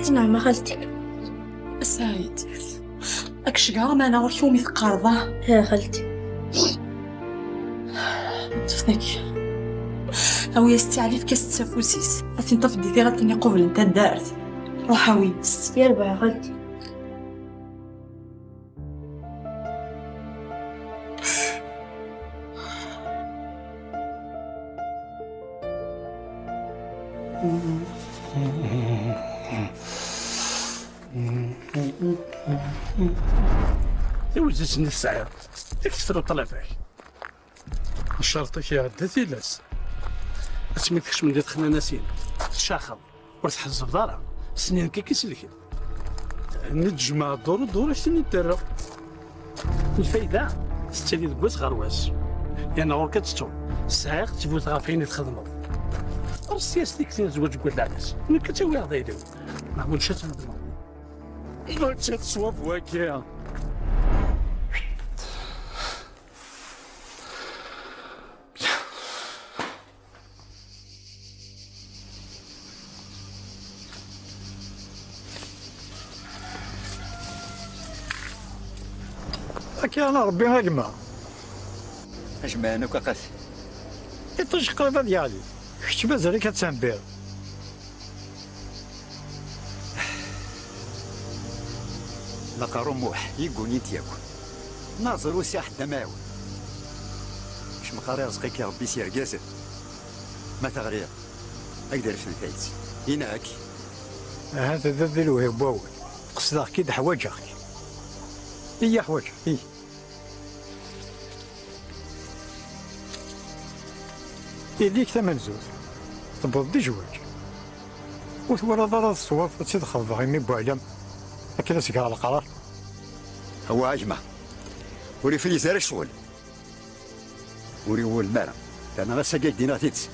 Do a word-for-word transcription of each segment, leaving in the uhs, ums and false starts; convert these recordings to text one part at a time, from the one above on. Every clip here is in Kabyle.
Nɛem a xalti. Saɛid, ad k-ceggɛeɣ meɛna ɣur-k umi teqqareḍ, ah? Ha, xalti. Ṭṭef dagi. Awi-yas-tt i Ɛli, efk-as-tt s afus-is. Ad ten-tafeḍ di tiɣaltin iqublen taddart. Ruḥ awi-yas-tt. Yerbeḥ a xalti. Tiwzet-nni tesɛiḍ, i k-tefru ṭṭlaba-k. Ccerṭ-ik iɛedda tilas. Asmi tkecmeḍ di texnanasin, tcaxeḍ, ur tḥezzbeḍ ara, snin-k i k-iselken. Neǧmeɛ dduru dduru ak-ten-id-terra. Lfayda tettali deg wass ɣer wass. Yerna ɣur-k ad tettuḍ, sɛiɣ ttbut ɣef ayen i txedmeḍ. Ur s-yas tikti n zzwaǧ deg wallaɣ-is, nekk ad tt-awiɣ d ayla-w. Mahmud, acu ad txedmeḍ? Mačči d ṣṣwab wagi. Akka a Rebbi a gma. Ajmaɛen akk aqas. Iṭij qrib ad yeɛli. Kečč mazal-ik ad tembiḍ. Laqaru Muḥ, i ggunin-t yakk. Naẓer usiɣ ḥedd amɛiwen. Kecmeɣ ɣer ireẓqi-k i Rebbi s yergazen. Ma teɣriḍ, ad k-d-refden tayet. Inak. Ahat d di lewhi n wawal. Qesdeɣ-k-id, ḥwaǧeɣ-k. Iya, ḥwaǧeɣ, iya. Ili-k tamenzut, tewweḍ-d i zzwaǧ. Ur twalaḍ ara d ṣṣwab ad tt-id-xeḍbeɣ imi n waɛlam akken ad s-geɣ leqrar? Awa a gma, ur ifliz ara ccɣel. Ur iwulem ara. Terna ass-agi ad k-d-iniɣ tidet.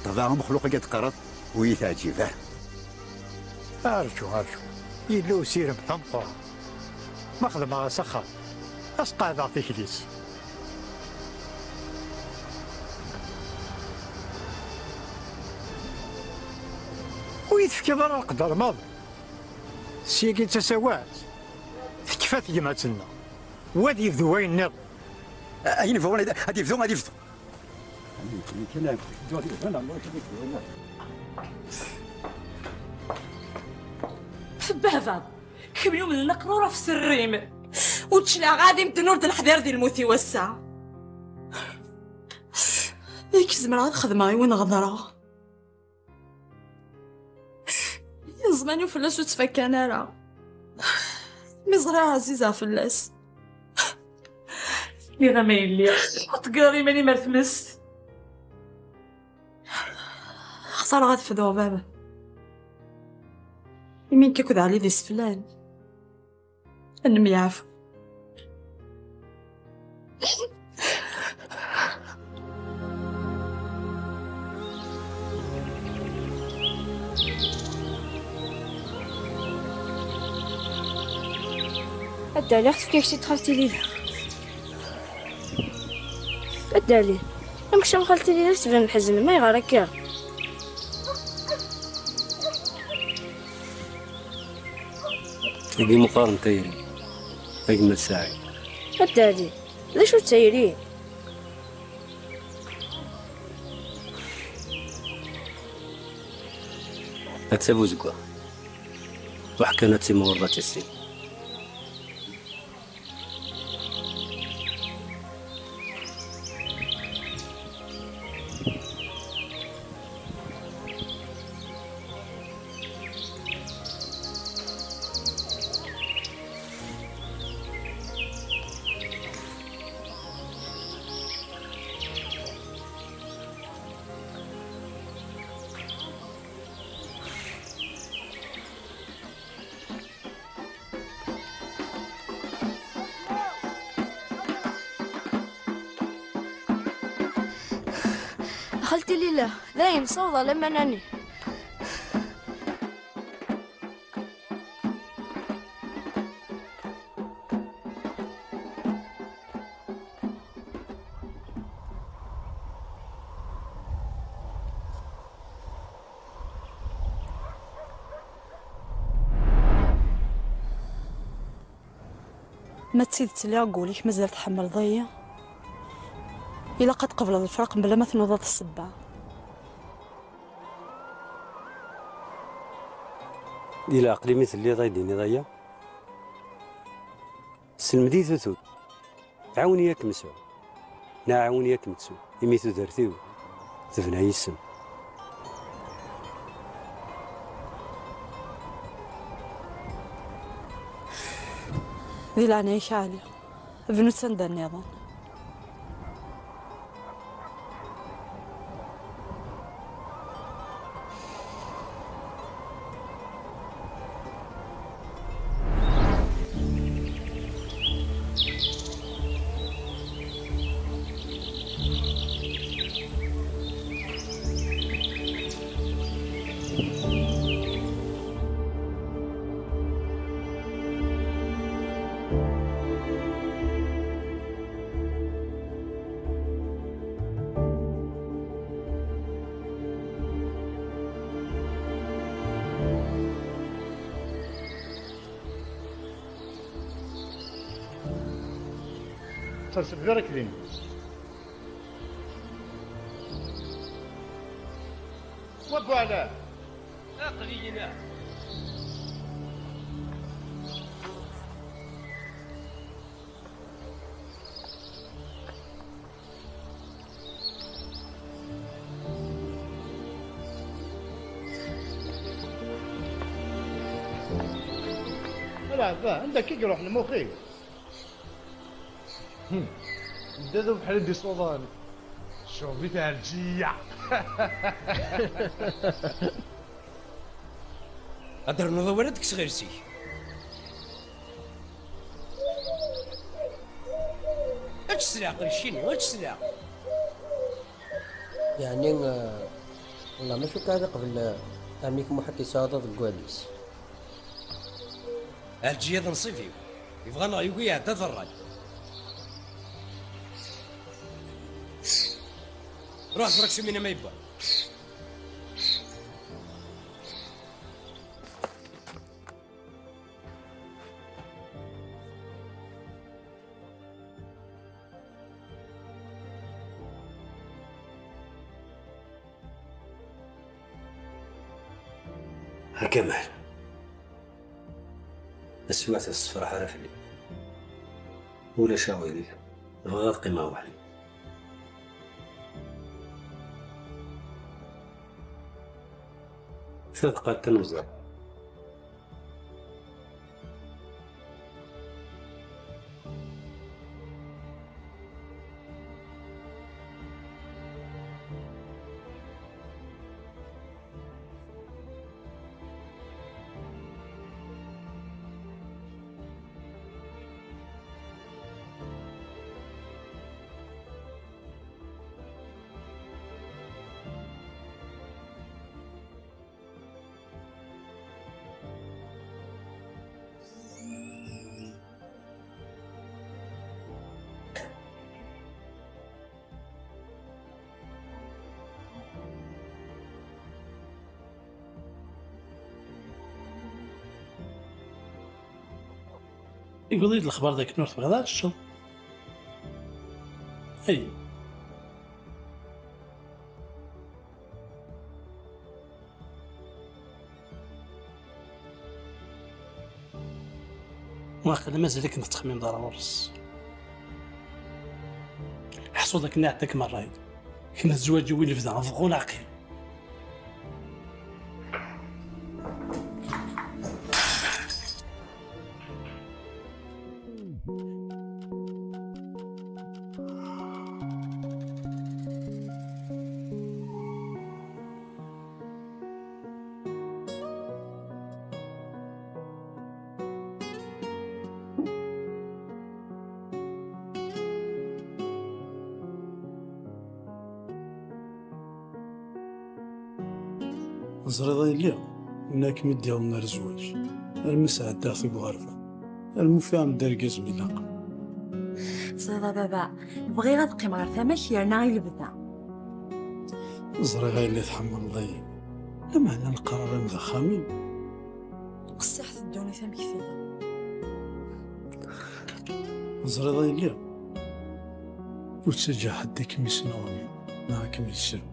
Ṭṭbeɛ umexluq-agi ad d-teqqareḍ ur yi-teɛǧib ara. Arǧu, arǧu. Yella usirem d ameqqran. Ma xedmeɣ-as axxam, ad s-qeɛdeɣ tikli-s. Ur yi-tefkiḍ ara lqedr maḍi. Syagi d tasawaɛt. Tekfa tegmat-nneɣ. Wa ad yebdu wayen nniḍen. Ayen bɣun ad, ad yebdu, ad yebdu. Tebbehbaḍ. Kemm yumnen aqrur ɣef sser-im. Ur d-cliɛeɣ ɛad i medden ur d-neḥdir di lmut-iw ass-a. Yak zemreɣ ad xedmeɣ i win ɣedreɣ. Iẓman-iw fell-as ur ttfakkan ara. Mi ẓriɣ ɛzizeɣ fell-as. Nniɣ-am a yelli, ur ṭeggireḍ iman-im ar tmest. Xtareɣ ad fduɣ baba. Imi nekk akked Ɛli d iseflan. Ad nemyeɛfu. A Dda Ɛli, ad k-tefk akk-id xalti Lila. A Dda Ɛli, amek am xalti Lila tban ḥeznen, ayɣer akka? Tagi meqqar n tayri, a gma Saɛid. A Dda Ɛli, d acu d tayri? Atta buzeggaɣ. Ruḥ kan ad timɣureḍ ad tissin. Xalti Lila, dayen, sawḍeɣ lamana-nni. Ma d tidet lliɣ deg wul-ik mazal tḥemmleḍ-iyi, ilaq ad tqebleḍ lefraq mebla ma tnudaḍ ssebba. Di leɛqel-im i telliḍ ay d-tiniḍ aya? Selmed-iyi tutut. Ɛawen-iyi ad kem-sɛuɣ. Neɣ ɛawen-iyi ad kem-ttu, imi tudert-iw tebna yis-m. Di leɛnaya-k a Ɛli, bnu-tt anda nniḍen. Tersem ɣer akk din. Wa Buɛla! Aql-iyi-na. Ala, ba, anda akka i iruḥ lmux-iw? Hmm. Dda d ubeḥri d-isuḍan. Tcuɣeb-it Ɛelǧiya. Ad d-ternuḍ awal ad d-kkseɣ iles-ik. Ečč s leɛqel, Ccini, ečč s leɛqel. Yeɛni, eh, wellah ma cukkeɣ ad iqbel, eh, ɛemmi-k Muḥ ad k-yesɛuḍ deg wadis. Ɛelǧiya d nnṣib-iw. Yebɣa neɣ yugi iɛedda d ṛṛay. Ruḥ ẓer aksum-inem ma yewwa. A Kamal, taswiɛt ur tessefraḥ ara fell-i. Ulac aɣilif, bɣiɣ ad qqimeɣ weḥd-i. Tadqalt tanemẓert. Iwweḍ-iyi-d lexbar d akken ur tebɣiḍ ara ad teččeḍ. Ay. Waqila mazal-ikem ur tettxemmimeḍ ara ɣur-s. Ḥṣu d akken iɛedda-kem ṛṛay. Kemm d zzwaǧ-iw i lebda, bɣu neɣ qim. Teẓriḍ a yelli, winna akken i d-yaweḍ ar zzwaǧ, armi sɛeddaɣ deg uɣerbal, armi ufiɣ-am-d argaz mi ilaq. Teẓriḍ a baba, bɣiɣ ad qqimeɣ ɣer tama-k yerna i lebda. Ẓriɣ a yelli tḥemmleḍ-iyi, lameɛna leqrar-im d axxam-im. Qessiḥet ddunit amek tili. Teẓriḍ a yelli, ur ttaǧǧa ḥedd ad kem-yesneɣni neɣ ad kem-yessru.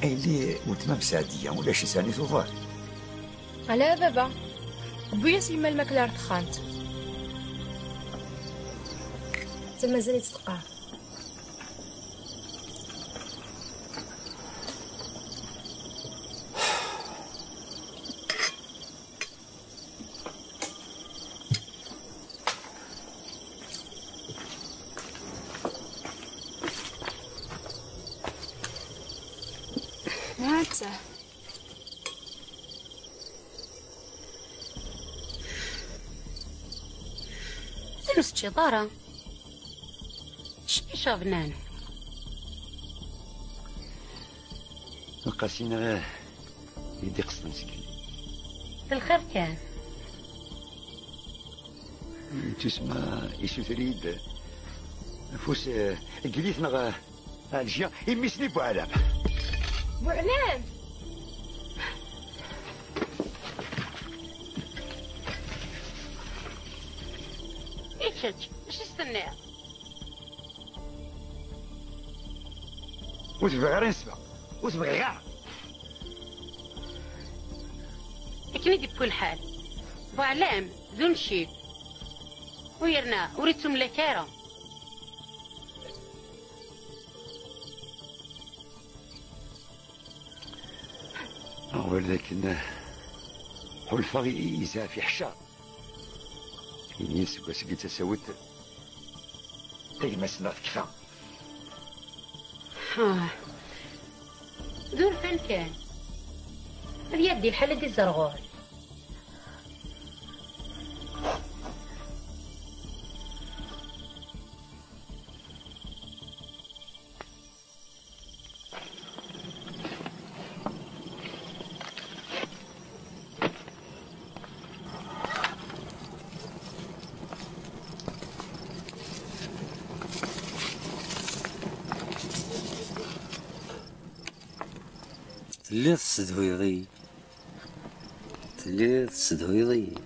Ayli, weltma-m Seɛdiya, ulac-itt, ɛni tuḍen? Ala a baba, tewwi-yas yemma lmakla ar texxamt. Atan mazal-itt teqqar. Hatta. Ur teččiḍ ara. Cni cabnan. Lqasi-nneɣ i d-iqesden seg-i. D lxir kan. Tusma isuter-iyi-d afus, eh, glit neɣ, eh, Ɛelǧiya, i mmi-s n Buɛlam. Buɛlam! I kečč, acu s-tenniḍ? Ur t-bɣiɣ ara nesbeɣ. Ur t-bɣiɣ ara. Akken i d-iwwi lḥal. Buɛlam d uncib. U yerna ur ittumlak ara. Awal dakken ḥulfaɣ i, i yezɛef iḥcer. Ini seg wasmi i d tasawit, tagmat-nneɣ tekfa. Ah. D urfan kan. Ad iɛeddi lḥal ad d-izerɣel. Telliḍ tessedhuyeḍ-iyi. Telliḍ tessedhuyeḍ-iyi.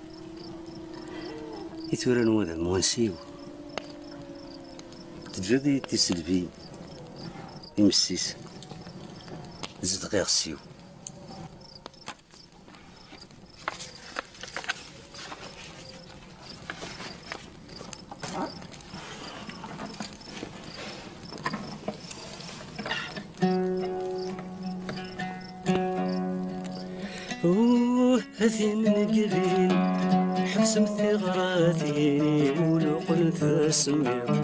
I tura anwa d amwansi-w? Teǧǧiḍ-iyi d tiselbi imessis. Zedɣ iɣes-iw. Uh, a tin n Gilin, ḥebsemt tiɣratin, uluqen tasemmiḍt.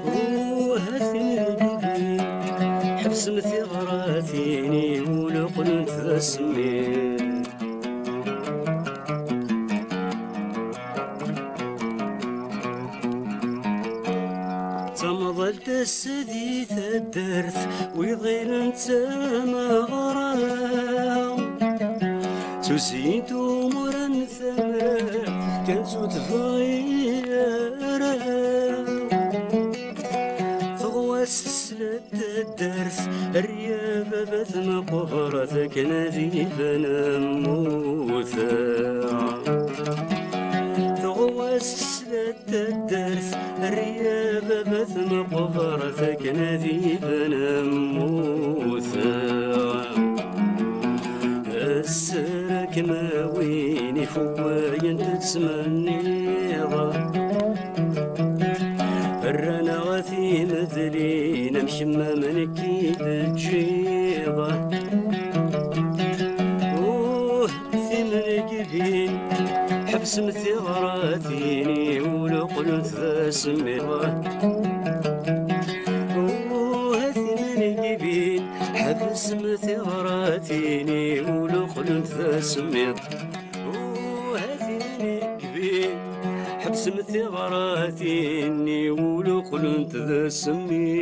Uh, a tin n Gilin. Tiɣratin-iw luqlent d asemmiḍ. D tamḍalt ass di taddart, wi ɣilen d tameɣra. Tuzyint umur n tamart, kan ur tebɣi ara. Teɣwas tesla taddart, err ya baba tmeqbert akken ad iban mmuteɣ. Teɣwas tesla taddart, err ya baba tmeqbert akken ad iban mmuteɣ. Ass-a kem a win ifugwayen tettmenniḍ. Rran-aɣ timedlin am kemm am nekk i d-teǧǧiḍ. Uh, timnegbin, ḥebsem tiɣratin-iw luqlent d asemmiḍ. Uh, timnegbin, ḥebsem tiɣratin-iw luqlent d asemmiḍ. Uh, timnegbin, ḥebsem tiɣratin-iw luqlent d asemmiḍ.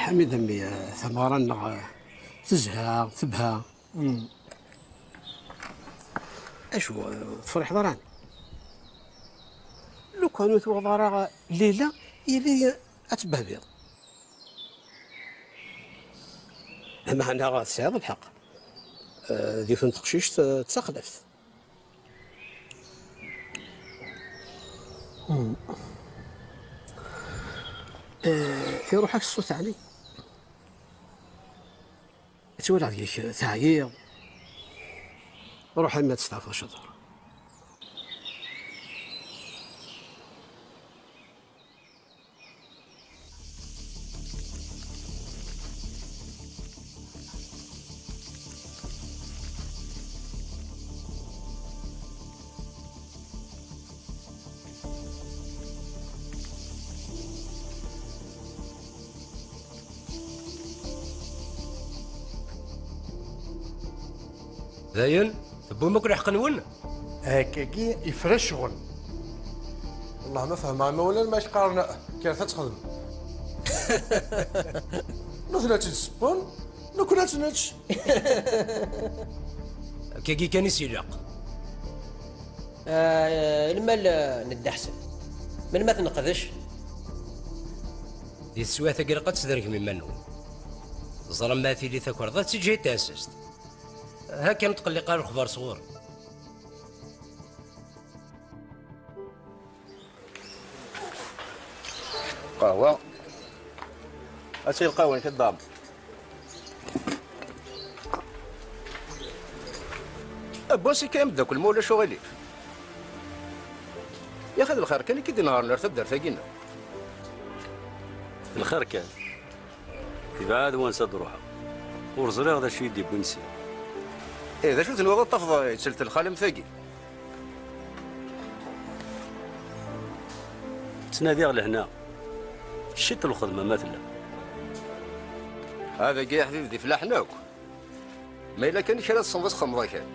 Ḥamid, a mmi, tameɣra-nneɣ tezha, tebha. Acu, ur tefriḥeḍ ara? Lukan ur tuɣeḍ ara Lila, yili ad tebbehbiḍ. Meɛna tesɛiḍ lḥeqq. Eh, di tun teqcict, eh, d taxlaft. Eh, iruḥ-ak ṣṣut ɛli. Ttwaliɣ deg-k teɛyiḍ. Ruḥ alma ad testeɛfuḍ ciṭuḥ. Dayen, tewwim akk lḥeqq-nwen? Akkagi yefra ccɣel. Wellah ma fehmeɣ imawlan ma k-qqaren kkret ad txedmem. Nutni ad tt-id-ssewwen, nekkni ad tt-nečč. Akkagi kan i s-ilaq. Ah, lmal, ah, n Dda Ḥsen. Melmi ad t-neqdec? Di teswiɛt-agi ilaq ad tesdergem iman-nwen. Ẓrem ma tili takerḍa ad teǧǧi taɛessast. Hakkan ur tqelliq ara lexbar sɣur-i. Qahwa. Ati lqahwa-nnek a Dda Ɛebd. A Bonsika, a meddakel, ma ulac uɣilif. Yaxi d lxir kan i k-id-inehṛen ar taddart-agi-nneɣ. Lxir kan. Yebɛed wansa d-ruḥeɣ. Ur ẓriɣ d acu i yi-d-iwwin sya. Eh, d acu tenwiḍ ad tafeḍ yettelt lxalam tagi? Ttnadiɣ lehna. Ciṭ lxedma ma tella. Adagi aḥbib d ifellaḥen akk. Ma yella kan kra tessneḍ ad txedmeḍ akal.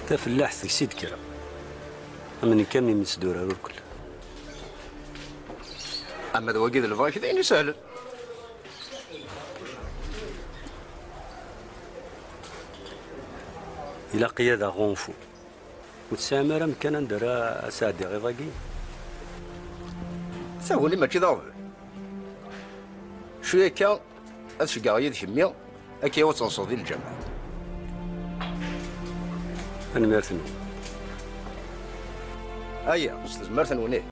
Tafellaḥt deg-s i d-kkreɣ. Am nekk am imesdurar urkel. Ama d wagi d lbank d ayen isehlen. Ilaq-iyi ad aɣunfu. Ur tesɛim ara amkan anda ara sɛeddiɣ iḍ-agi? Taguni mačči d aɣbel. Cwi akka ad ceggɛeɣ yid-k mmi, akka ad tenseḍ di lǧameɛ. Tanemmirt-nwen. Aya, s tezmert-nwen ih.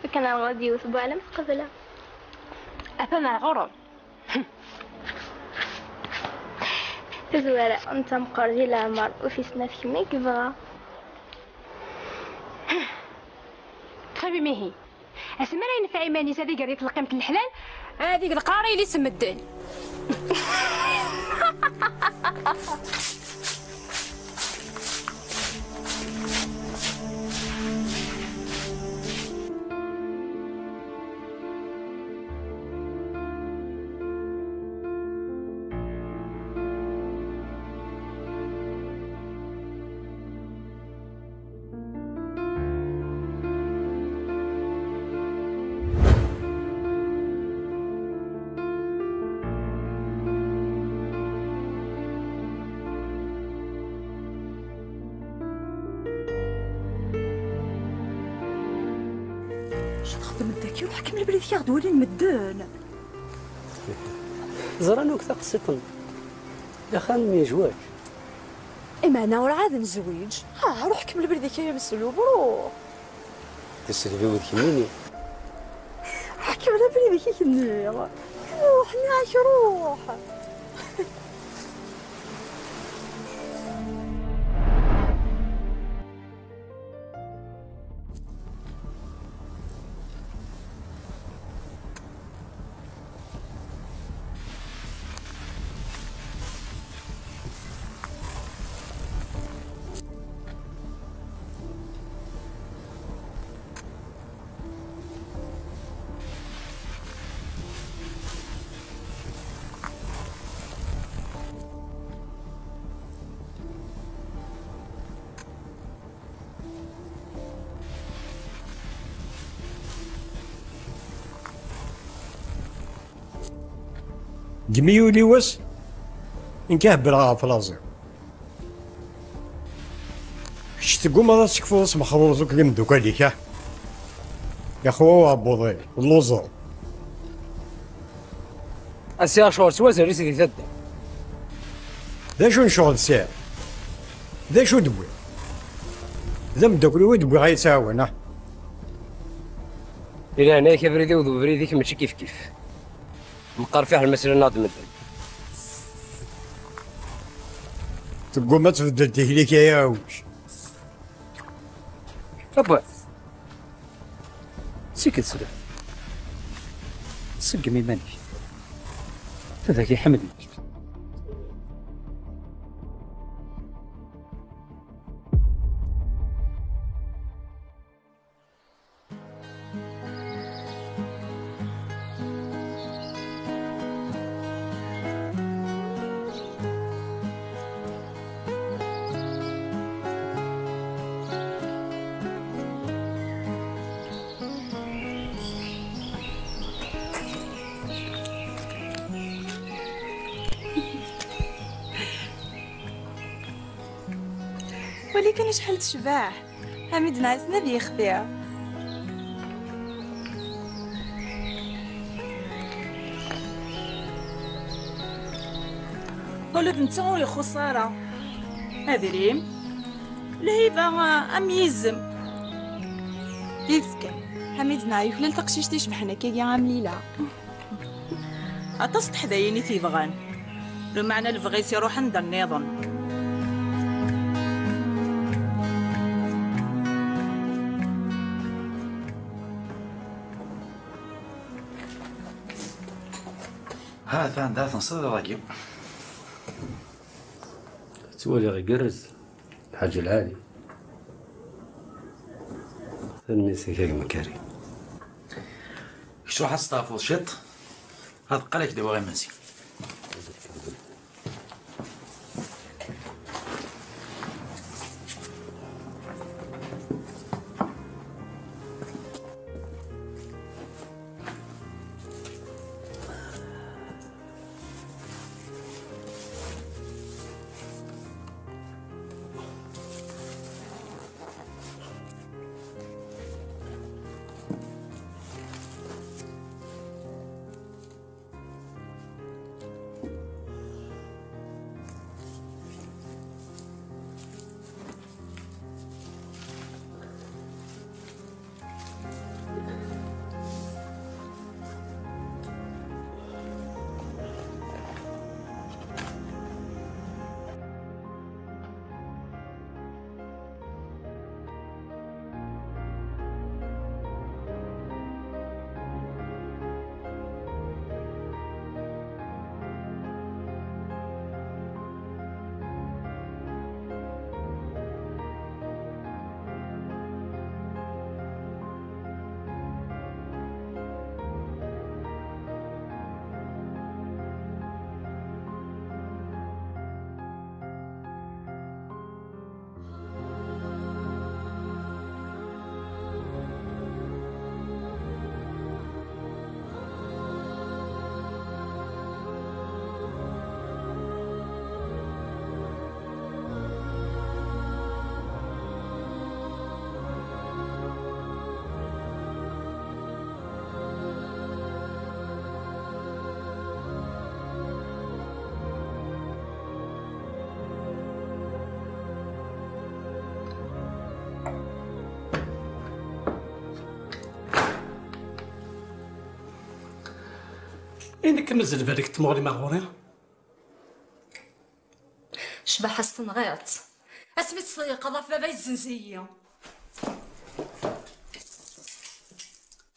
Akken rɣa-d yiwet n waɛlam tqebla. Atan ar ɣur-m. Tazwara, netta meqqer di leɛmer, ufis-nni ɣef kemm i yebɣa. Ṭṭef-im ihi. Asmi ara yenfeɛ iman-is ad iger di telqimt n leḥlal, ad ig leqrar i yelli-s n medden. Acu txeddmeḍ dagi? Ruḥ kemmel abrid-ik, ad aɣ-d-walin medden. Ẓran akk taqsiṭ-nni. Axxam yejwaǧ. Imeɛna ur ɛad nezwiǧ. Ah, ruḥ kemmel abrid-ik ay ameslub, ruḥ. Tiselbi d kemmini. Ruḥ kemmel abrid-ik i k-nniɣ. Ruḥ, nniɣ-ak ruḥ. Deg mi yuli wass, nekk hebbleɣ ɣef laẓ-iw. Kečč teggumaḍ ad tekfuḍ asmexrur akked imeddukal-ik, ah? Ixwa uɛebbuḍ-iw, lluẓeɣ. A si Acuṛ, s wazal-is di taddart. D acu n ccɣel tesɛiḍ? D acu d-wwiɣ? D ameddakel-iw i d-wwiɣ ad yi-tɛawen, ah? Di leɛnaya-k, abrid-iw d ubrid-ik mačči kifkif. Meqqar fiḥel ma slan-aɣ-d medden. Tegguma ad tbeddel tikli-k ay aɛewj. Abba! Sikked sla. Seggem iman-ik. Baba-k iḥemmel-ik. Wali kan acḥal tecbeḥ. Ḥamid Nɛasen ad yexti. Ula d netta ur ixuṣṣ ara. Adrim, lhiba, am yizem. Tidet kan, Ḥamid neɣ yuklal taqcict icebḥen akkagi am Lila. Aṭas n teḥdayin i t-yebɣan, lameɛna lebɣi-s iruḥ anda nniḍen. Ha-t-an da tenṣiḍ iḍ-agi. Ttwaliɣ igerrez, lḥaǧa lɛali. Tanemmirt-ik a gma Karim. Kečč ruḥ ad testeɛfuḍ ciṭ, ad qqal ak-d-awiɣ imensi. I nekk mazal balek tmuɣlim ar ɣur-i? Cbaḥa-s tenɣiḍ-tt. Asmi tt-tḍeyqeḍ ɣef baba yezzenz-iyi.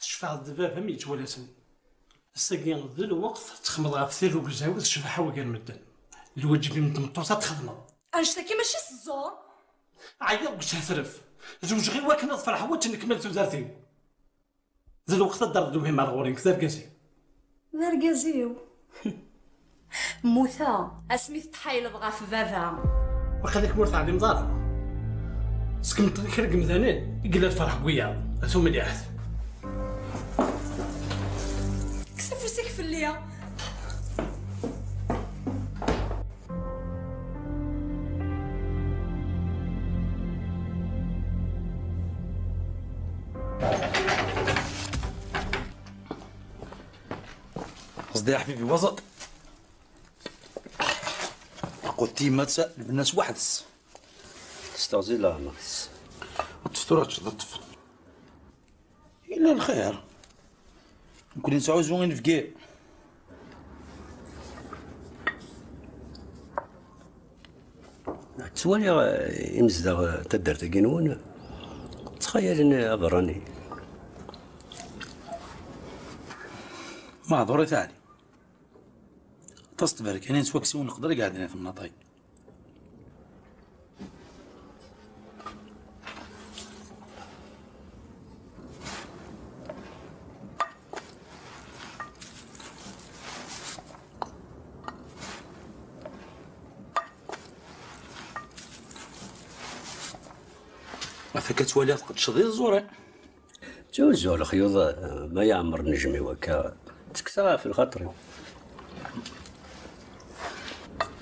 Tecfɛeḍ-d baba-m yettwalasen. Ass-agi d lweqt ad txemmeḍ ɣef tirrugza-w d ccbaḥa-w gar medden. Lwaǧeb-im n tmeṭṭut ad t-txedmeḍ. Annect-agi mačči s ẓẓur. Ɛyiɣ deg useḥtref. Zewǧeɣ i wakken ad ferḥeɣ ad tennekmal tudert-iw. D lweqt ad d-terreḍ lewhim ar ɣur-i nekk d argaz-iw. D argaz-iw. Mmuteɣ asmi tettḥayleḍ ɣef baba. Waqila kemm ur teɛlimeḍ ara. Seg meṭṭi kra n yemdanen i yella lferḥ n wiyaḍ, a tumliḥt. Kkes afus-ik fell-i. Qesdi a ḥbibi waẓeṭ. Aqud tiyemmat lbenna-s weḥd-s. Testeɣzi leɛmer-is. Ṭṭef tura ad teččeḍ, ṭṭef. Yella lxir. Nekkni nettɛuzzu inebgi. Ttwaliɣ, eh, imezdaɣ, eh, taddart-agi-nwen ttxayalen, eh, aberrani. Maɛduṛ a At Ɛli. Aṭas n tberkanin s waksiwen n leqder i iɛeddan i temnaḍ-agi. Ɣef akka ttwaliɣ tqedceḍ i tẓuri. Ttuzzuɣ lexyuḍ, eh, ma yeɛmer nnejm-iw akka, ttekkseɣ ɣef lxaṭer-iw.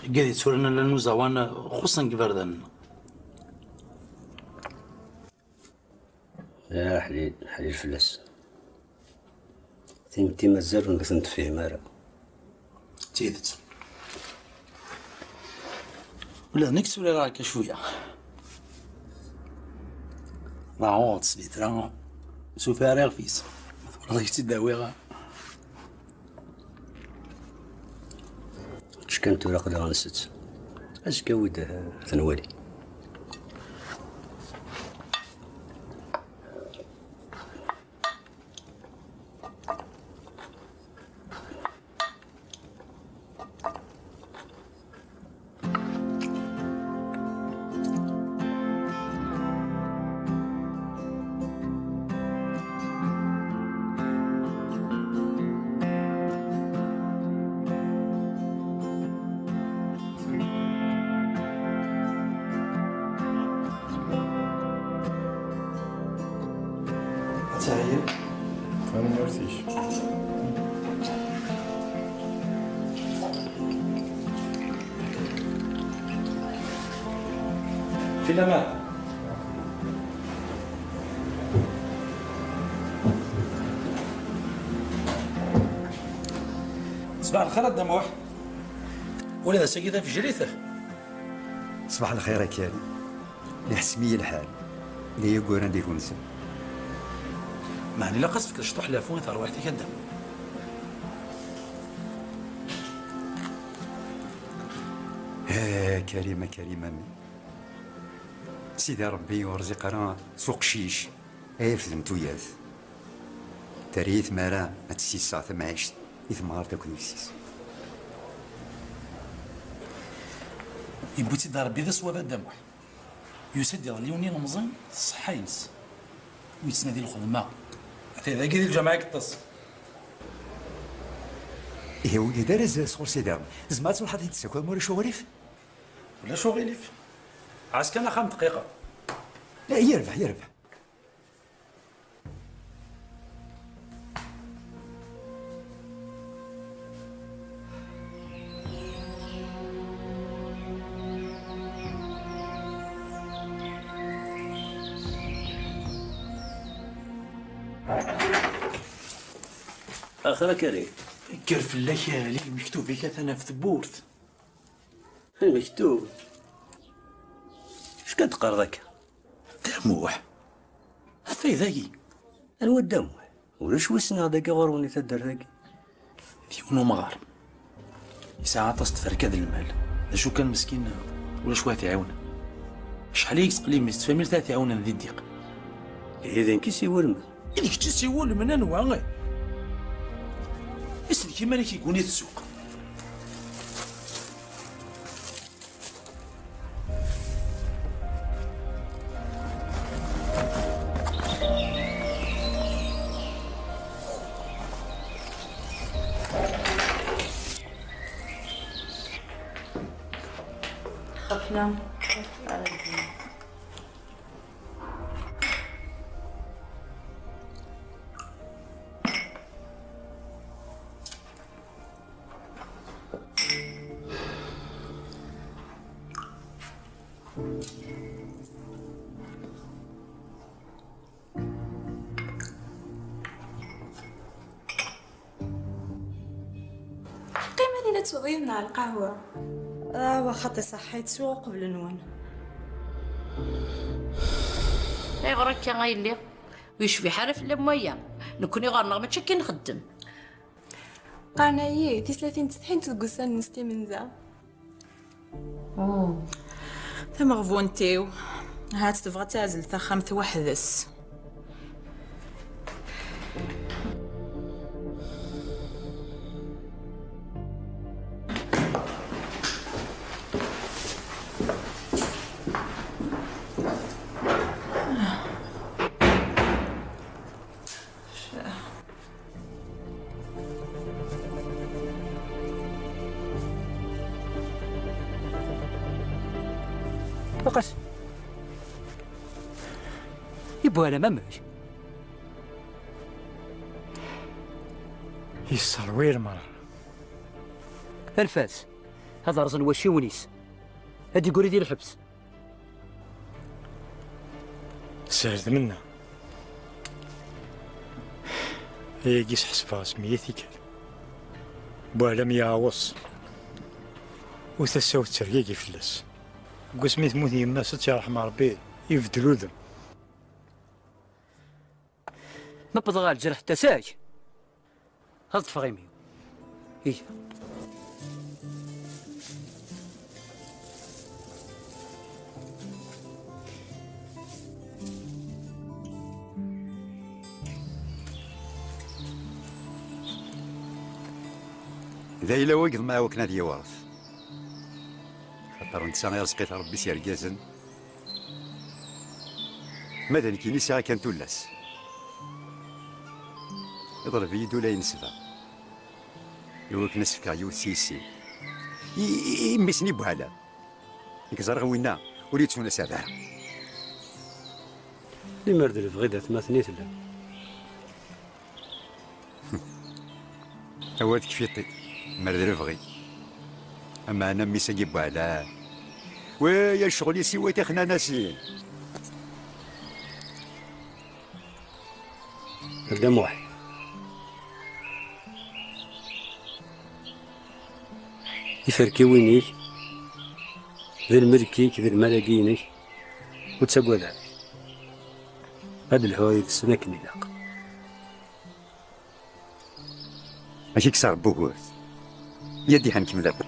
Igad yetturan ala n uẓawan xuṣṣen deg iberdan-nneɣ. Ah, ḥlil, ḥlil fell-as. Timetti mazal ur ten-tefhim ara. D tidet. Ula d nekk tturareɣ akka cwiya. Ḍaɛuɣ-d s litra, s ufariɣ fis. Ma twalaḍ, ad k-tt-id-awiɣ. Ečč kan tura, aql-aɣ nsett. Azekka awi-d, eh, ad t-nwali. Ad teɛyem? Tanemmirt-ik. Fi laman. Ṣbaḥ lxir a Dda Muḥ. Ula d ass-agi tafejrit. Ṣbaḥ lxir a Karim. Iḥsem-iyi lḥal. D aya yuran d igunzen. Meɛna ilaq ad s-tefkeḍ cṭuḥ lafu i terwiḥt-ik a Dda Muḥ. Ah, Karim, a Karim, a mmi. Sidi Ṛebbi ur rziq ara s uqcic ay afed n tuyat. Terra-yi tmara ad tessisseɣ tamɛict i temɣart akked yessi-s. Yewwi-tt-id Ṛebbi d aswab a Dda Muḥ. Yusa-d iḍelli yiwen n yilemẓi s ṣṣeḥḥa-ines. Ur yettnadi lxedma. Ata dagi di lǧameɛ i yeṭṭes. Ihi ur yelli ara sɣur Sidi Ṛebbi. Tzemreḍ ad truḥeḍ ad t-id-tessakiḍ ma ulac uɣilif? Ulac uɣilif. Ɛas kan axxam dqiqa. La, yerbeḥ, yerbeḥ. Axir a Karim. Kker fell-ak a Ɛli, lmektub-ik atan ɣef tewwurt. Lmektub? Acu kan teqqareḍ akka? Dda Muḥ. Atay dagi. Anwa Dda Muḥ? Ulac wi ssneɣ dagi ɣur-wen i taddart-agi. D yiwen umɣar. Yesɛa aṭas n tferka d lmal. D acu kan meskin, ulac wa t-iɛiwnen. Acḥal i yettqellim s tfamilt ad t-iɛiwnen di ddiq. Ihi d nekk i s-iwulmen. I d kečč i s-iwulmen anwa? Isellek iman-ik yegguni-t ssuq. Xafna. Qqim ad ila tesweḍ yiwen n lqahwa. Ah, wa xaṭi, ṣaḥḥa, yettsuɣ uqbel-nwen. Ayɣer akka a yelli? Ur yecbiḥ ara fell-am waya. Nekkni ɣer-neɣ mačči akka i nxeddem. Qqaren-iyi tislatin ttsetḥint deg ussan-nnes timenza. Tameɣbunt-iw, ahat tebɣa ad taɛzel taxxamt weḥd-s. Aqas. Yewwa alamma amek? Yesserwir merra. Anef-as. Ad rẓen wacciwen-is. Ad d-igguri di lḥebs. Sehel tmenna. Ayagi sḥesbeɣ-as meyya tikkal. Buɛlam yeɛweṣ. U tasa-w tettergigi fell-as. Deg wasmi temmut yemma-s, ad tt-yerḥem Ṛebbi, ibeddel udem. Ma wwḍeɣ ɣer lǧerḥ n tasa-k, ad ṭṭfeɣ imi-w. Ihi. D ayla-w i yeḍmeɛ wakken ad yiwret. Axaṭer netta ireẓq-it Ṛebbi s yergazen. Ma d nekkini sɛiɣ kan tullas. Iḍleb-iyi-d ula i nesba. Iwakken ad s-fkeɣ yiwet si yessi. I, i, i mmi-s n Ibuɛla. Nekk ẓriɣ winna ur yettunas ara. Limer d lebɣi d atmaten i tellam. Awer tekfiḍ-t-id, mer d lebɣi. Ameɛna mmi-s-agi n Buɛla. Wi, ya ccɣel-is i wat ixnanasin. Rda Muḥ. Iferkiwin-ik, d lmelk-ik, d lmalagi-inek, ur ttagad ara. Ad lḥuɣ yid-sen akken ilaq. Ad k-kkseɣ n wugur. Ya diḥ ad nkemmel akk.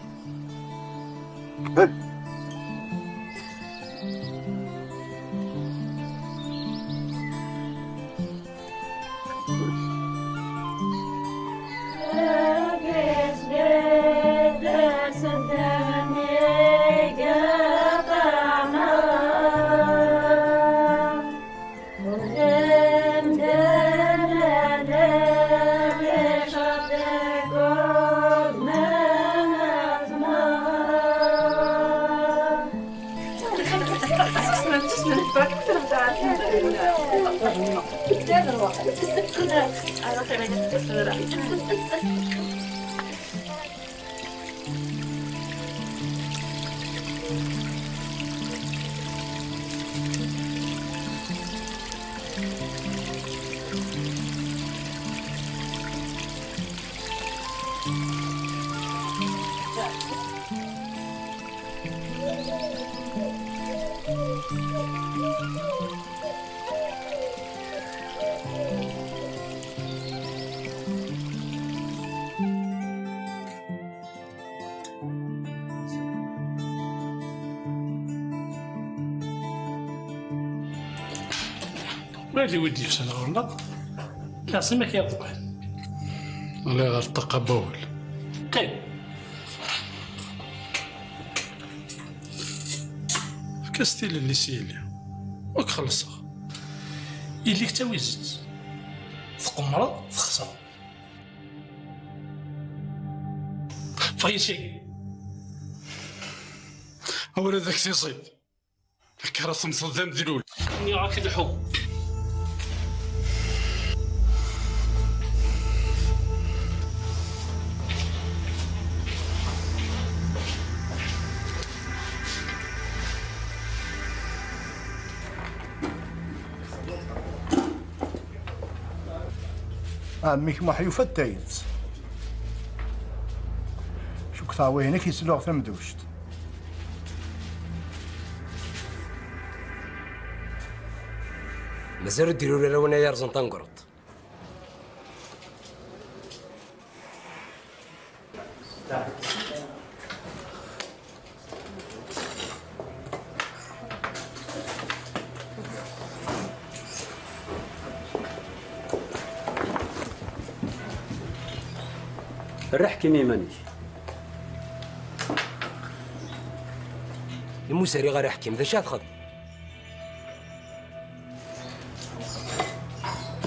Wali wi d-yusan ɣur-neɣ. Lɛaṣima-k iḍban. Ɣliɣ ɣer ṭṭaqa n wawal. Qqim. Efk-as tilelli s yelli. Ur k-xellṣeɣ. Yelli-k d tawizet. Tqemmreḍ, texṣreḍ. Ffeɣ yid-s. Awer ad ak-t-iẓid. Akka ara temmteḍ d amedlul. Nniɣ-ak lḥu. Ɛemmi-k Muḥ yufa-d tayet. Cukkteɣ wihin ad k-yesluɣ tamduct. Mazal ur d-irur ara win ay yerẓen taneggurt. Err aḥkim i yiman-ik. Imi ur s-rriɣ ara aḥkim, d acu ad txedmeḍ?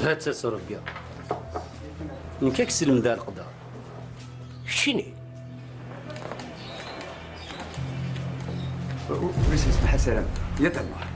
Ha-tt-a ttrebga. Nekk ad k-slemdeɣ leqder. Keččini. Ur, ur yessemsmaḥ asarem. Yat Allah.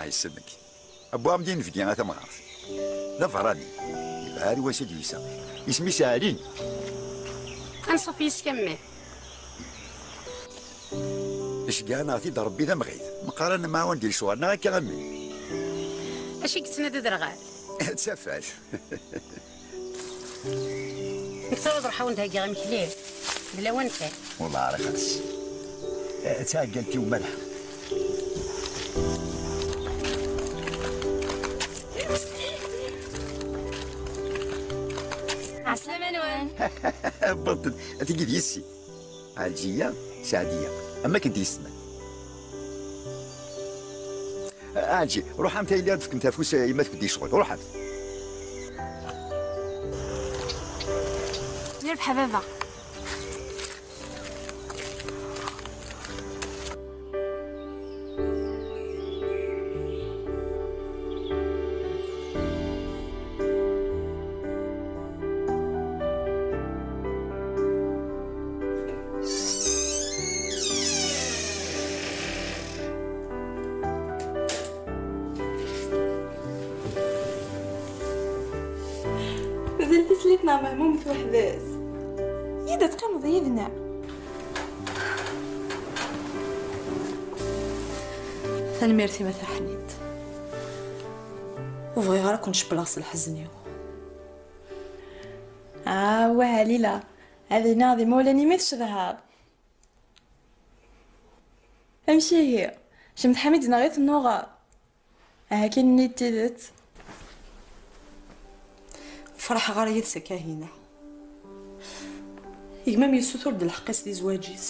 Isem-ik? Abbu Ɛemdi Nebgi a tamɣart. D aberrani. Yebɛa ar wass i d-yusa. Isem-is Ɛli. Anṣuf yis-k a mmi. Iceggeɛ-aneɣ-t-id Rebbi d amɣid. Meqqar ad nemɛawan di lecɣal, neɣ akka a mmi? Acu i yettnadi d rɣal? D tafat. Nekk tura ad ruḥeɣ ad wen-d-heggiɣ imekli. D lawan kan. Wellah ara xas. Eh, d taɛeggalt-iw malḥa. Ɛeslama-nwen. Wwḍet-d, tigi d yessi. Ɛelǧiya, Seɛdiya, am akken d-yessetma. Ɛelǧi, ruḥemt a yelli ad fkemt afus i yemma-tkent di ccɣel, ruḥemt. Yerbeḥ a baba. Mazal tislit neɣ mehmumet weḥd-s? Yid ad teqqimeḍ yid-neɣ. Tanemmirt-im a Taḥnint. Ur bɣiɣ ara ad ken-cewwleɣ s lḥezn-iw. Ah, wah a Lila, ad iniɣ d imawlan-im i tcedhaḍ. Amek ihi? Kemm d Ḥamid neɣ i tennuɣeḍ? Aha kan ini-d tidet. Ur ferḥeɣ ara yid-s a Kahina. Gma-m yessutur-d lḥeqq-is di zzwaǧ-is.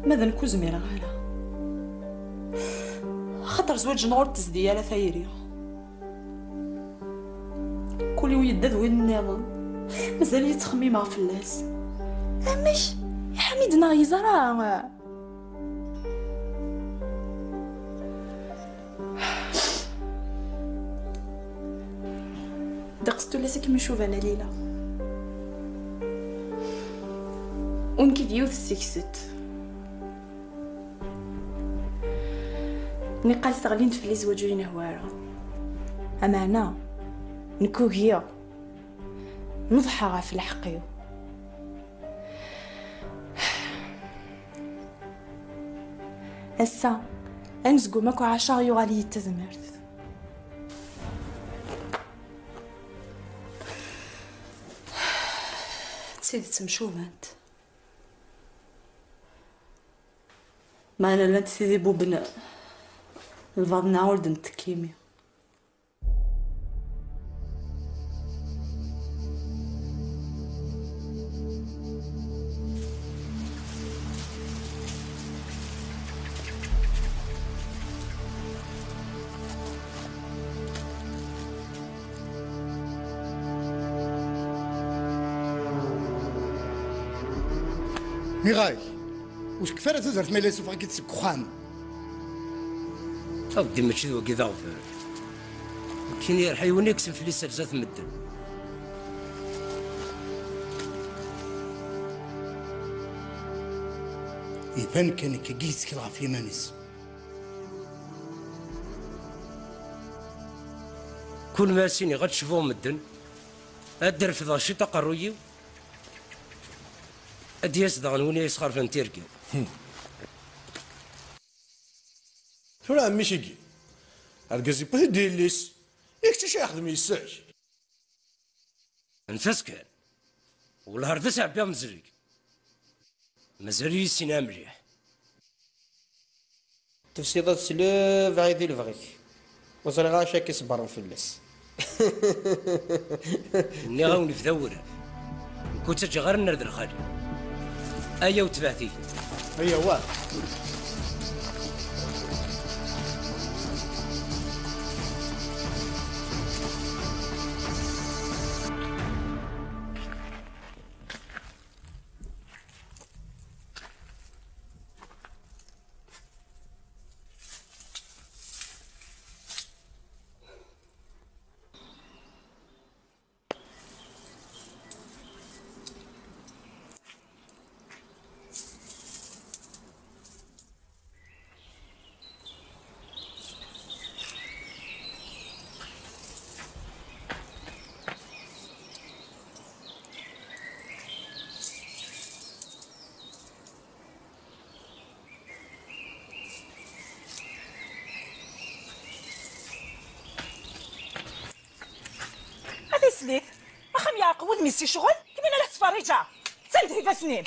Ma d nekk ur zmireɣ ara. Axaṭer zzwaǧ-nneɣ ur d-tezdi ara tayri. Kul-iw yedda d win nniḍen. Mazal-iyi ttxemmimeɣ fell-as. Amek? Ḥamid neɣ yeẓra? Ddeqs tullas i kem-icuban a Lila. U nekk d yiwet seg-sent. Niqal sseɣlint fell-i zzwaǧ ur yi-yehwi ara. Ameɛna, nekk ugiɣ. Neḍḥa ɣef lḥeqq-iw. Ass-a, anezgum akk ɛaceɣ yuɣal-iyi d tazmert. D tidet mcubant. Meɛna llant tid ibubben lbaḍna ur d-nettekkimi. Nniɣ-ak, ur tekfi ara tudert ma yella yessufeɣ-ik-id seg uxxam. A weddi, mačči d wagi d aɣbel. Nekkini yerḥa yiwen i yekksen fell-i sser zdat medden. Iban kan nekkagi yettkel ɣef yiman-is. Kul ma as-iniɣ ad cbuɣ medden, ad d-refdeɣ ciṭ aqerruy-iw, ad d-yas daɣen win ay yesxerben tirga-w. Tura ɛemmi-k-agi, argaz yewwi-t-id yelli-s, i kečč acu ixdem yes-k? Anef-as kan. Wellah ar d as-ɛebbiɣ mezleg. Mazal-iyi ssneɣ mliḥ. Tefsiḍ ad tesleb ɛid i lebɣi-k. Ur ẓriɣ ara acu akka iṣebbren fell-as. Nniɣ-awen yebda wurar. Nekk ur ttaǧǧaɣ ara nner d lxali. Ayaw tebɛet-iyi. Ayaw wa. Tlit. Axxam yeɛreq wudem-is si ccɣel, kemmini la tettferriǧa. Send ifassen-im.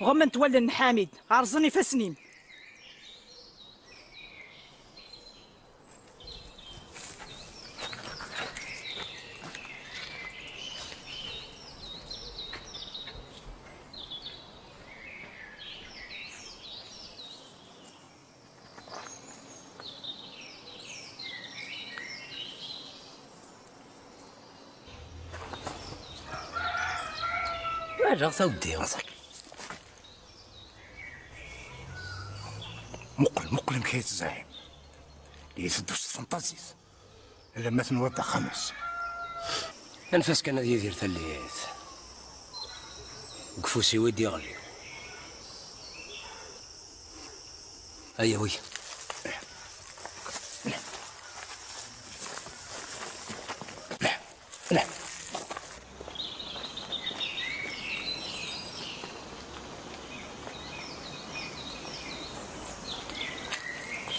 Ɣumment wallen n Ḥamid, rẓen ifassen-im. Walaɣ taweddi. Muqel, muqel amek ay tezɛim. Iteddu s tfenṭazit. Alamma tenwiḍ d axxam-is. Anef-as kan ad yidir tallit. Deg ufus-iw i d-yeɣli. Ayawi.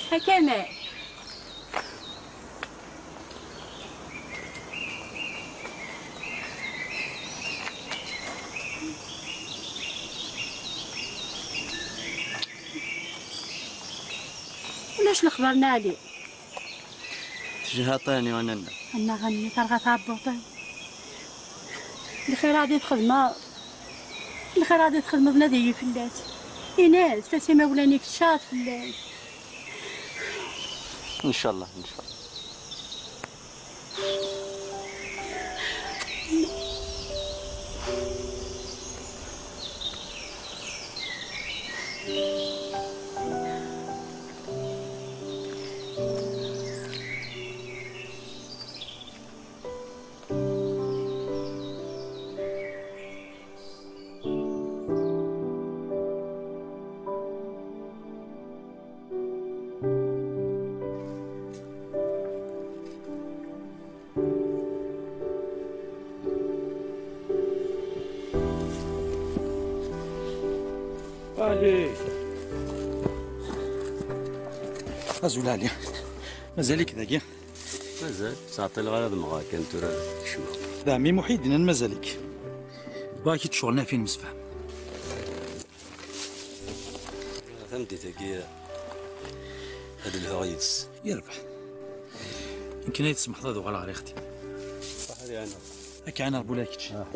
A Kamal. Ulac lexbar n Ɛli. Tejhaṭ-ani a nanna. Annaɣ a mmi, terɣa tɛebbuṭ-iw. Lxir ad i-txedmeḍ, lxir ad i-txedmeḍ, nadi-yi fell-as. Ini-as, tas imawlan-ik tecɛeḍ fell-as. Ncallah, ncallah. Allez. Azul Ɛli. Mazal-ik dagi? Mazal, ur ttɛeṭṭileɣ ara ad mmɣeɣ kan tura ad kecmeɣ. D ɛemmi Muḥ i d-yennan mazal-ik. Wwiɣ-ak-id ccɣel n Ɛfin msefham. Tameddit-agi ad lhuɣ yid-s. Yerbeḥ. Nekk ay tsemḥeḍ ad uɣaleɣ ɣer ixti. Ṣaḥ ad iɛaned. Ad k-iɛaned Rebbi ula d kečč. Ah.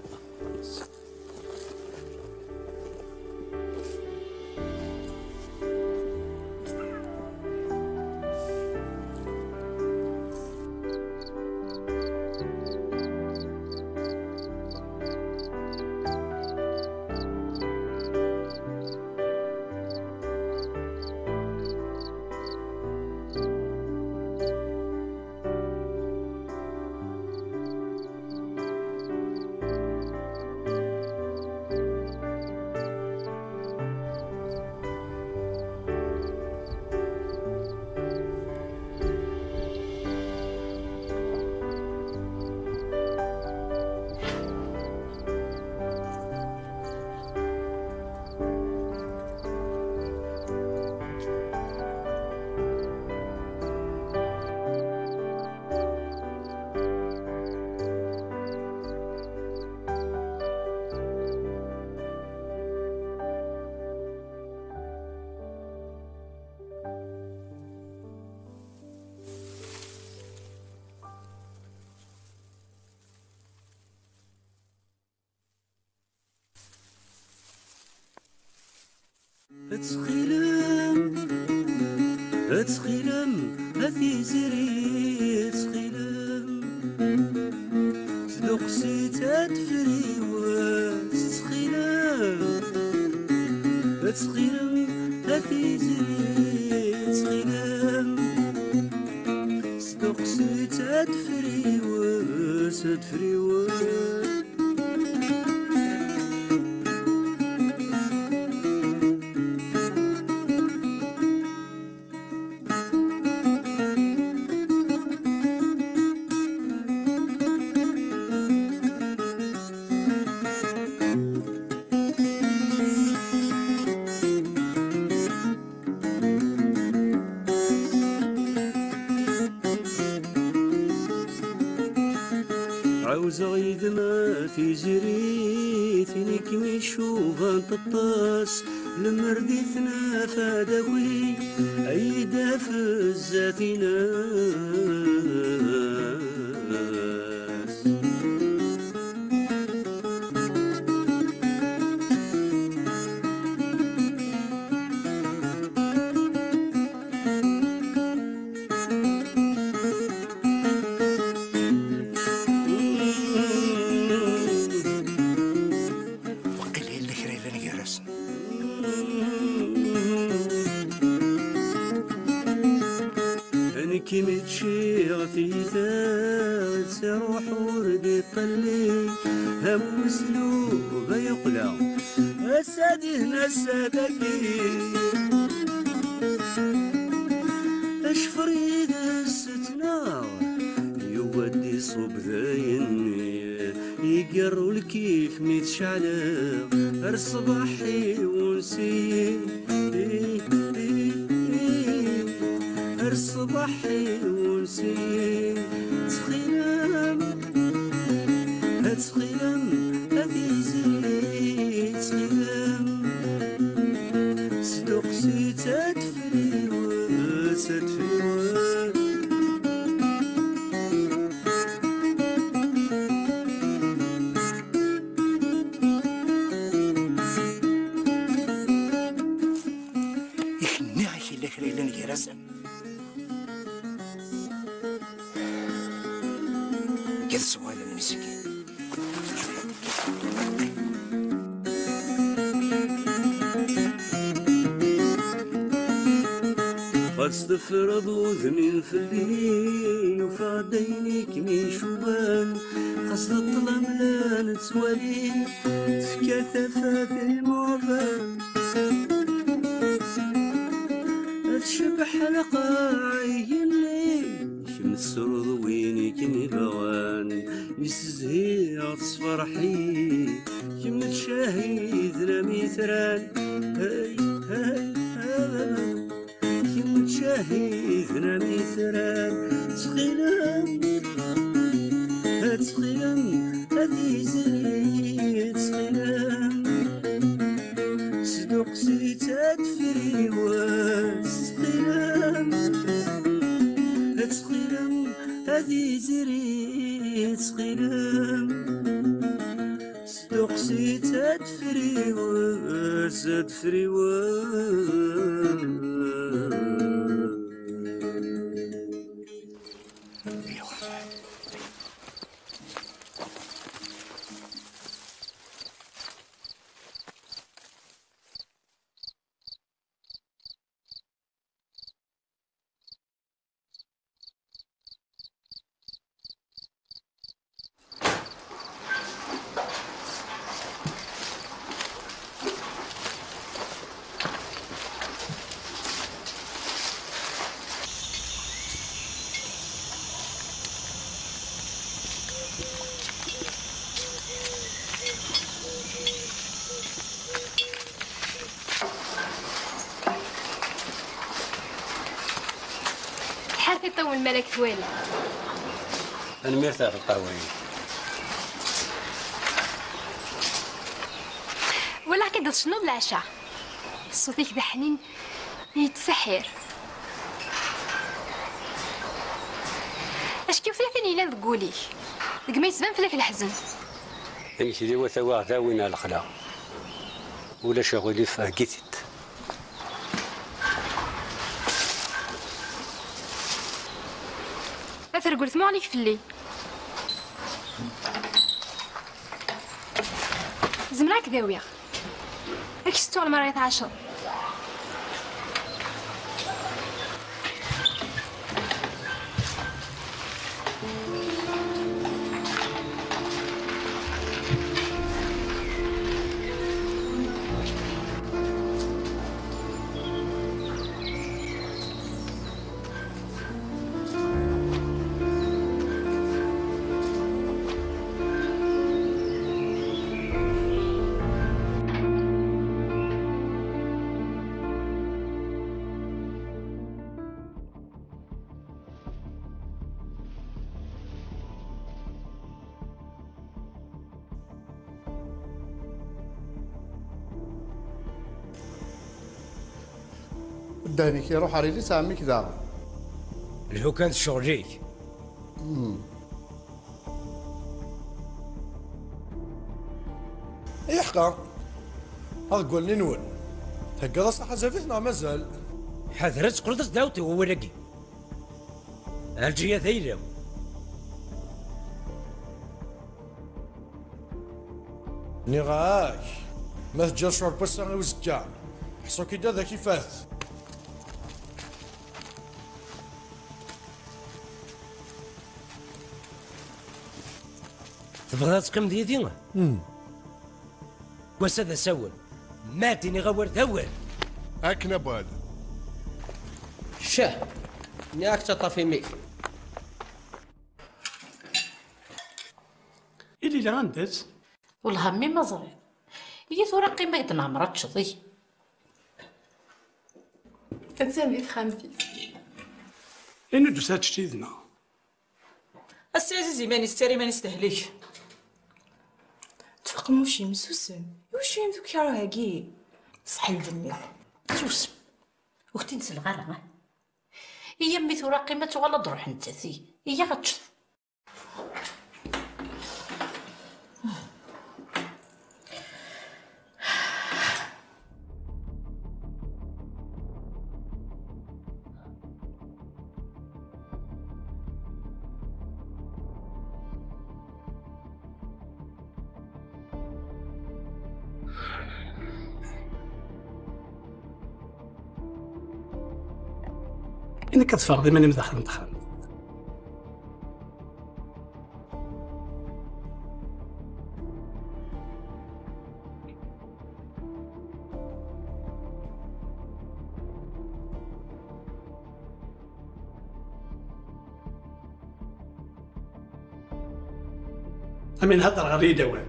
Ttxil-m, ttxil-m, a Tiziri, ttxil-m. Sduqsi-tt ad friwes, ttxil-m. Ttxil-m, a Tiziri, ttxil-m. Sduqsi-tt ad friwes, ad friwes. Zeɣ yid-m a Tiziri, tin i kem-icuban teṭṭes, lemmer di tnafa dagi, ay d-af zdat-ines. Waqila yella kra yellan gar-asen. Nekk mi ččiɣ tiyita, ttruḥ ur d-iṭelli, am umeslub ay uqla, ass-a dihin, ass-a dagi. Acfer yid-s ttnaɣ, yuba-d iṣub dayenni, iger lkif mi tceɛleɣ, ar ṣṣbeḥ iwunsi. Ar ṣṣbeḥ iwunsi. Ttxilem, ttxilem, a Tiziri, ttxilem. Sduqsi-tt ad friwet, ad friwet. Ikenni-ak yella kra yellan gar-asen. Ked ṣṣwal n Mziki. Xas tefreḍ udem-im fell-i, ufiɣ-d ayen i kem-icuban. Xas d ṭṭlam la nettwali, tefka tafat i lmuɣban. Tcebbeḥ lqaɛa igenni, kemm tesruḍ win i kem-ibɣan. Mi s-zhiɣ tessefreḥ-iyi, kemm tcahid la mitran. Hey, hey, hey. Kemm tcahid la mitran. Ttxilem, ttxilem, a Tiziri, ttxilem. Sduqsi-tt ad friwet, ttxilem. Ttxilem, a Tiziri, ttxilem. Sduqsi-tt ad friwet, ad friwet. Tḥar tiṭṭawin mi ara k-twali. Tanemmirt ɣef lqahwa-inu. Walaɣ-k-id tcennuḍ leɛca. Ṣṣut-ik d aḥnin yettseḥḥir. Acku tella tin yellan deg wul-ik, deg ma yettban fell-ak leḥzen. Imekli wata waɣda win ar lexla. Ulac aɣilif, heggi-t-id. A tergel tmuɣli-k fell-i. Zemreɣ ad k-dawiɣ. Ad k-settuɣ lemmer ara tɛaceḍ. Amek iruḥ ar yelli-s ɛemmi-k daɣen? Lhu kan d ccɣel-ik. Iḥqa, aḍeggal-nni-nwen, theggaḍ-as taḥazabit neɣ mazal? Ḥader ad teqqleḍ ad s-d-ɛawdeḍ i wawal-agi. Ɛelǧiya d ayla-w. Nniɣ-ak, ma teǧǧiḍ ccɣel n wass-a i uzekka, ḥṣu-k-id ad ak-ifat. Tebɣiḍ ad teqqimeḍ yid-i? Hmm. Wass-a d asawen. Ma d-iniɣ awal d awal. Akken a Bad. Ccah! Nniɣ-ak-ttaṭṭaf imi-k. I Lila anda-tt? Wellah a mmi ma ẓriɣ. Ihi tura qqim ad k-d-nɛemmer ad teččeḍ, ihi. Attan di texxamt-is. Ini-d usa ad tečč yid-neɣ. Ass-a Ɛziz iman-is, ttarra iman-is tehlek. Tfeqmuc yemsusem. Iwacu yam tukerra-agi? Ṣṣeḥ lbenni. Susem. Ur k-t-in-selleɣ ara, ah. Iyya mmi tura qqim ad tuɣal ad d-truḥ nettat. Iyya ad teččeḍ. Nekk ad ffɣeɣ d iman-im daxel n texxamt. Amin, hedder ɣer yid awal.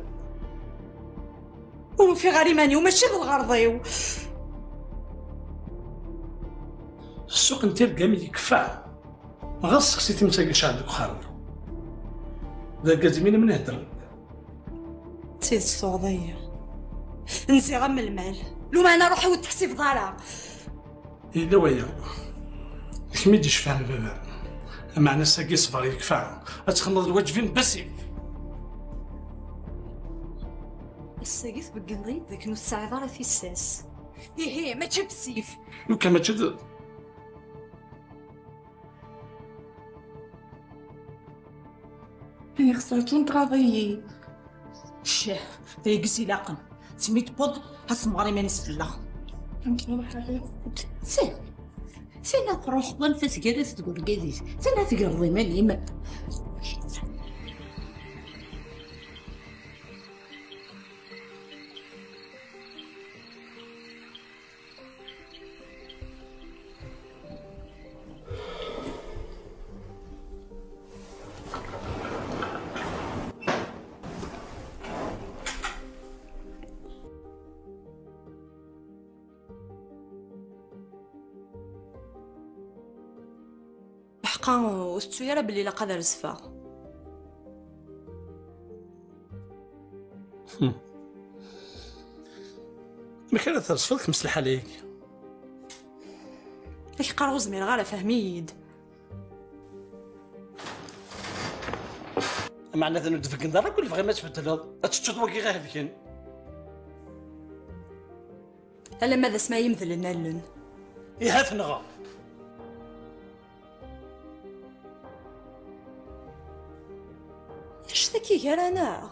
Ur ufiɣ ara iman-iw, mačči d lɣerḍ-iw. Ssuq n tirgam yekfa. Ɣas sexsi times-agi tecɛel deg uxxam-iw. D argaz imin amin heddren. D tidet tuɣeḍ-iyi. Nziɣ am lmal. Lumeɛna ruḥ-iw ur t-teḥsibeḍ ara. Yella waya. Kemm i d-icefɛen baba. Ameɛna ass-agi ṣṣber yekfa. Ad txedmeḍ lwaǧeb-im basif. Ass-agi tbeggeḍ-iyi-d dakken ur tesɛiḍ ara tissas. Ihi, mačči basif. Lukan mačči d Ay xeṣret, ur nṭraḍ-iyi. Ccah, d ayegzi ilaqen. Simi tewweḍ, ad semɣer iman-is fell-aɣ. Sin, sin ad truḥeḍ anef-as gar-as deg urgaz-is. Sin ad tegreḍ iman-im. Ḥqa, ur tettu ara belli ilaq ad rezfeɣ. Hmm. Amek ara trezfeḍ kemm s lḥal-agi? Ad k-qqareɣ ur zmireɣ ara, fhem-iyi-d. Meɛna d ur d-tbeggneḍ ara, kul bɣiɣ ma tbeddleḍ, ad teččeḍ wagi ihelken. Alamma d asma yemdlen allen. Iha tenɣa. Acu-t-agi gar-aneɣ?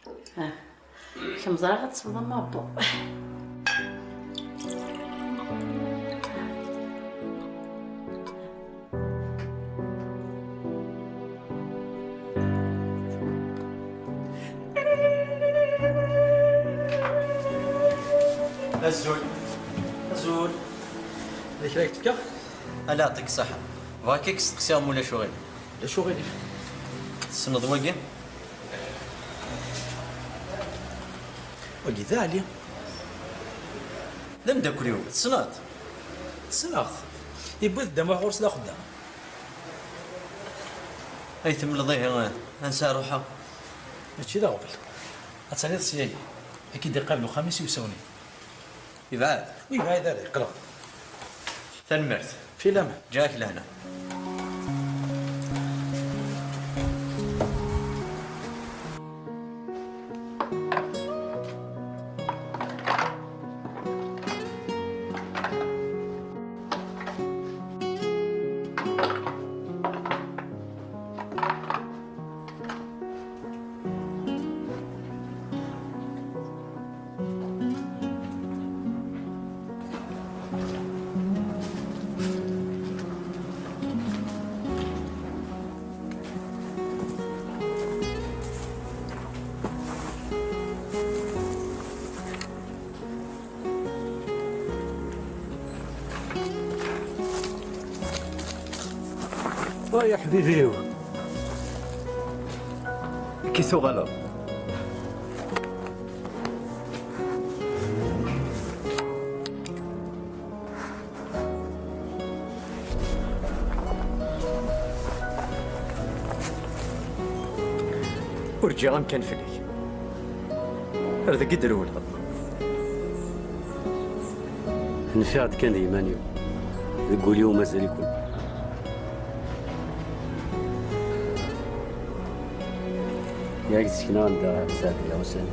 Ah, kemm ẓriɣ ad tesweḍ amaḍu. Azul. Azul. D kra i k-d-fkeɣ? Ala, yeɛṭik ṣṣeḥḥa. Bɣiɣ kan ad k-steqsiɣ ma ulac uɣilif. Ulac uɣilif. Tessneḍ wagi? Wagi d Ɛli. D ameddakel-iw, tessneḍ-t? Ssneɣ-t. Yewwi-d Dda Muḥ ɣur-s d axeddam. Ay temleḍ ihi, ansa ruḥeɣ? Mačči d aɣbel. Ad taliḍ syagi. Ad k-id-iqabel uxxam-is i usawni. Yebɛed? Ur yebɛid ara, yeqreb. Tanemmirt. Fi laman. Ǧǧiɣ-ak lehna. Ay aḥbib-iw. Ki tuɣaleḍ? Ur ǧǧiɣ amkan fell-ak. Ar deg i d-trewleḍ. Nfiɣ-d kan d iman-iw. Deg wul-iw mazal-iken. Yak d-sekneɣ anda Saɛdiya ussan.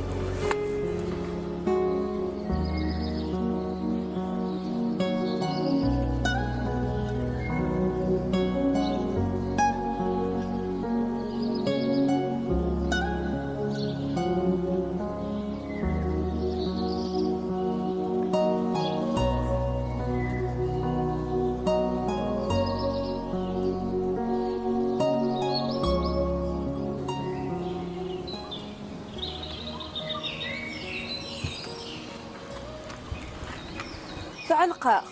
Tɛelqeɣ,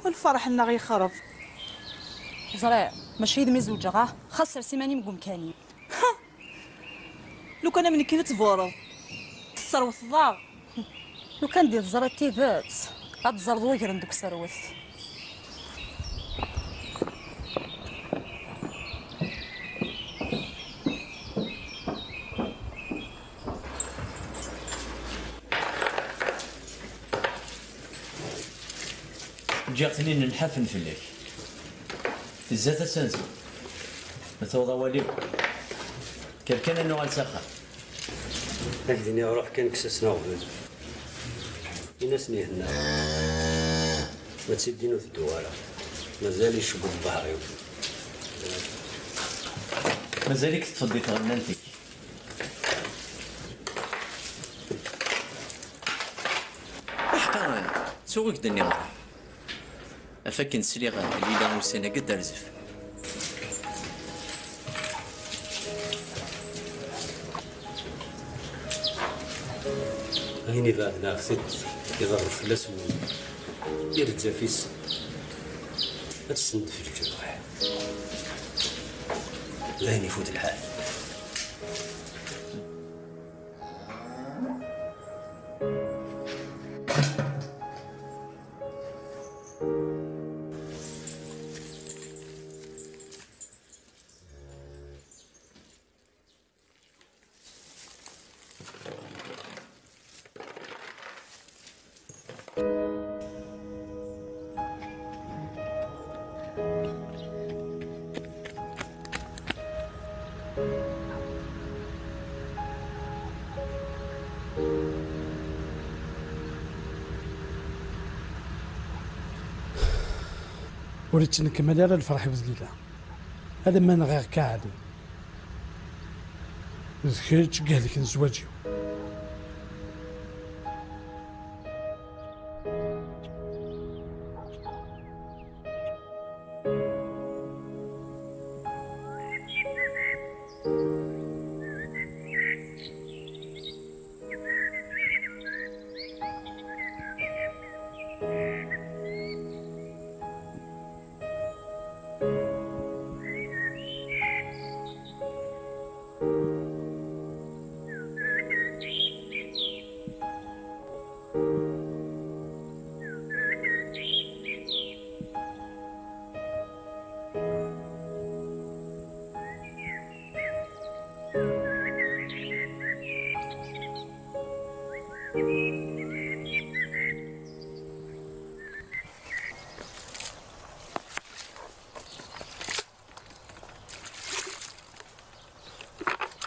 lferḥ-nneɣ yexreb. Ẓriɣ, mačči yid-m i zewǧeɣ, ah, xas sers iman-im deg umkan-im. Lukan am nekkini ad tbureḍ, tesserwteḍ-aɣ. Lukan d-teẓriḍ tidet, ad teẓreḍ wagren deg userwet. Ǧǧiɣ-ten-in nḥafen fell-ak. Tezza tasa-nsen. Ma tuɣeḍ awal-iw, kker kan ad nuɣal s axxam. Ad k-d-iniɣ, ruḥ kan, kkes-asen aɣbel. Ini-asen ihenna. Ma d tiddi ur tedduɣ ara. Mazal icewwel ḍhar-iw. Mazal-ik teṭṭfeḍ di tɣennant-ik. Aḥeqqa, ttuɣ i k-d-nniɣ. Af akken sliɣ Lila ussan-agi d-terzef. Ayen ibeɛden ɣef tiṭ, iḍerref fell-as wul. Irezzaf-is, ad tessendef lǧerḥ. D ayen ifut lḥal. Ur yettnekmal ara lferḥ-iw d Lila. Alamma nɣiɣ Kaɛli. D kečč i ihelken zzwaǧ-iw.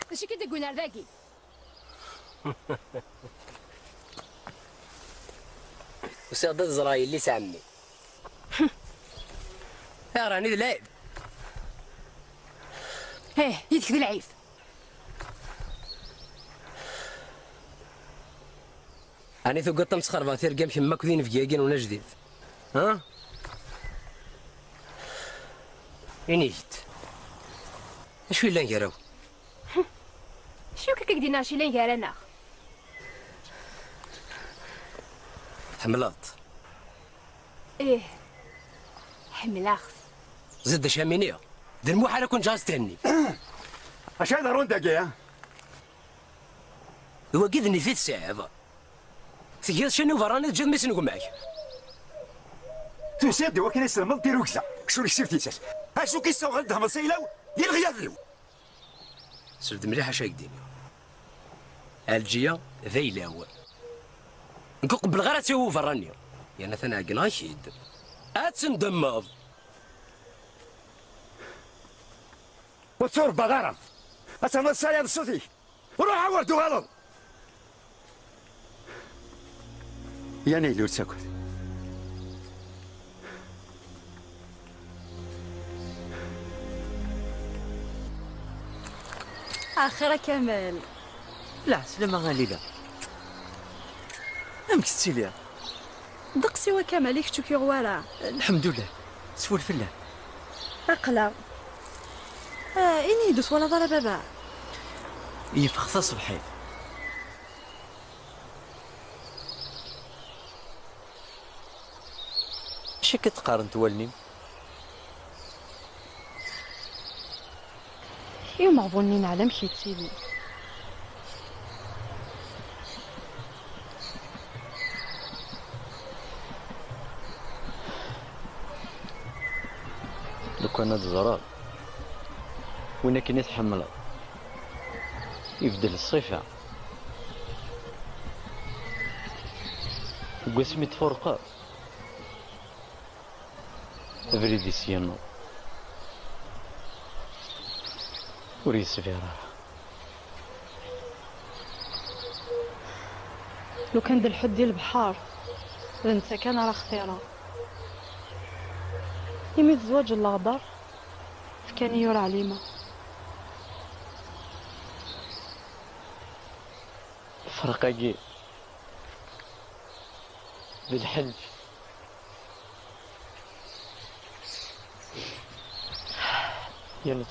D acu i k-id-iwwin ar dagi? Usiɣ-d ad ẓreɣ yelli-s ɛemmi. Ayɣer, ɛni d lɛib? Ih, yid-k d lɛib. Ɛni tugiḍ ad am-sxerbeɣ tirga am kemm akk d inebgi-agi n unajdid? Ha? Ini-yi-d. Acu yellan gar-awen? Acu akka i k-d-yenna acu yellan gar-aneɣ? Tḥemmleḍ-t? Ih, ḥemmleɣ-t. Zid d acu am iniɣ? D lmuḥal ad ken-ǧǧeɣ ad s-d-henni. Acu ay ḍerrun dagi, a? D wagi d nnif i tesɛiḍ. Tgiḍ ccan i uberrani teǧǧiḍ mmi-s n gma-k. Tusiḍ-d i wakken ad selmeḍ tirugza. Kcur ksib tissas. Acu k-yessawɣen ad d-themmeḍ s ayla-w? Di leɣyab-iw. Sel-d mliḥ acu ay k-d-iniɣ. Ɛelǧiya d ayla-w. Nekk ur qebbleɣ ara ad tt-yawi uberrani. Yerna atan ɛeggneɣ-ak-id. Ad tendemmeḍ. Ur tetturebbaḍ ara. Ad ternuḍ tesɛiḍ ṣṣut-ik. Ruḥ, awer d-tuɣaleḍ! Yan ayla ur ttagad. Axir a Kamal. Lɛeslama a Lila. Amek tettiliḍ? Ddeqs-iw a Kamal, i kečč ur k-yuɣ wara. Lḥemdullah. Sful fell-am. Aql-aɣ. Ah, ini-yi-d, ur twalaḍ ara baba? Yeffeɣ taṣebḥit. Acu akka qqarent wallen-im? I umeɣbun-nni neɛlam yettili. Lukan ad teẓreḍ win akken i tḥemmleḍ, ibeddel ṣṣifa. Deg wasmi tfurqeḍ, abrid-is yennuḍ, ur yesbir ara. Lukan d lḥedd di lebḥer, d netta kan ara xtireɣ. Imi d zzwaǧ n leɣder, fkan-iyi ur ɛlimeɣ. Lferq-agi d lḥenǧ. Yal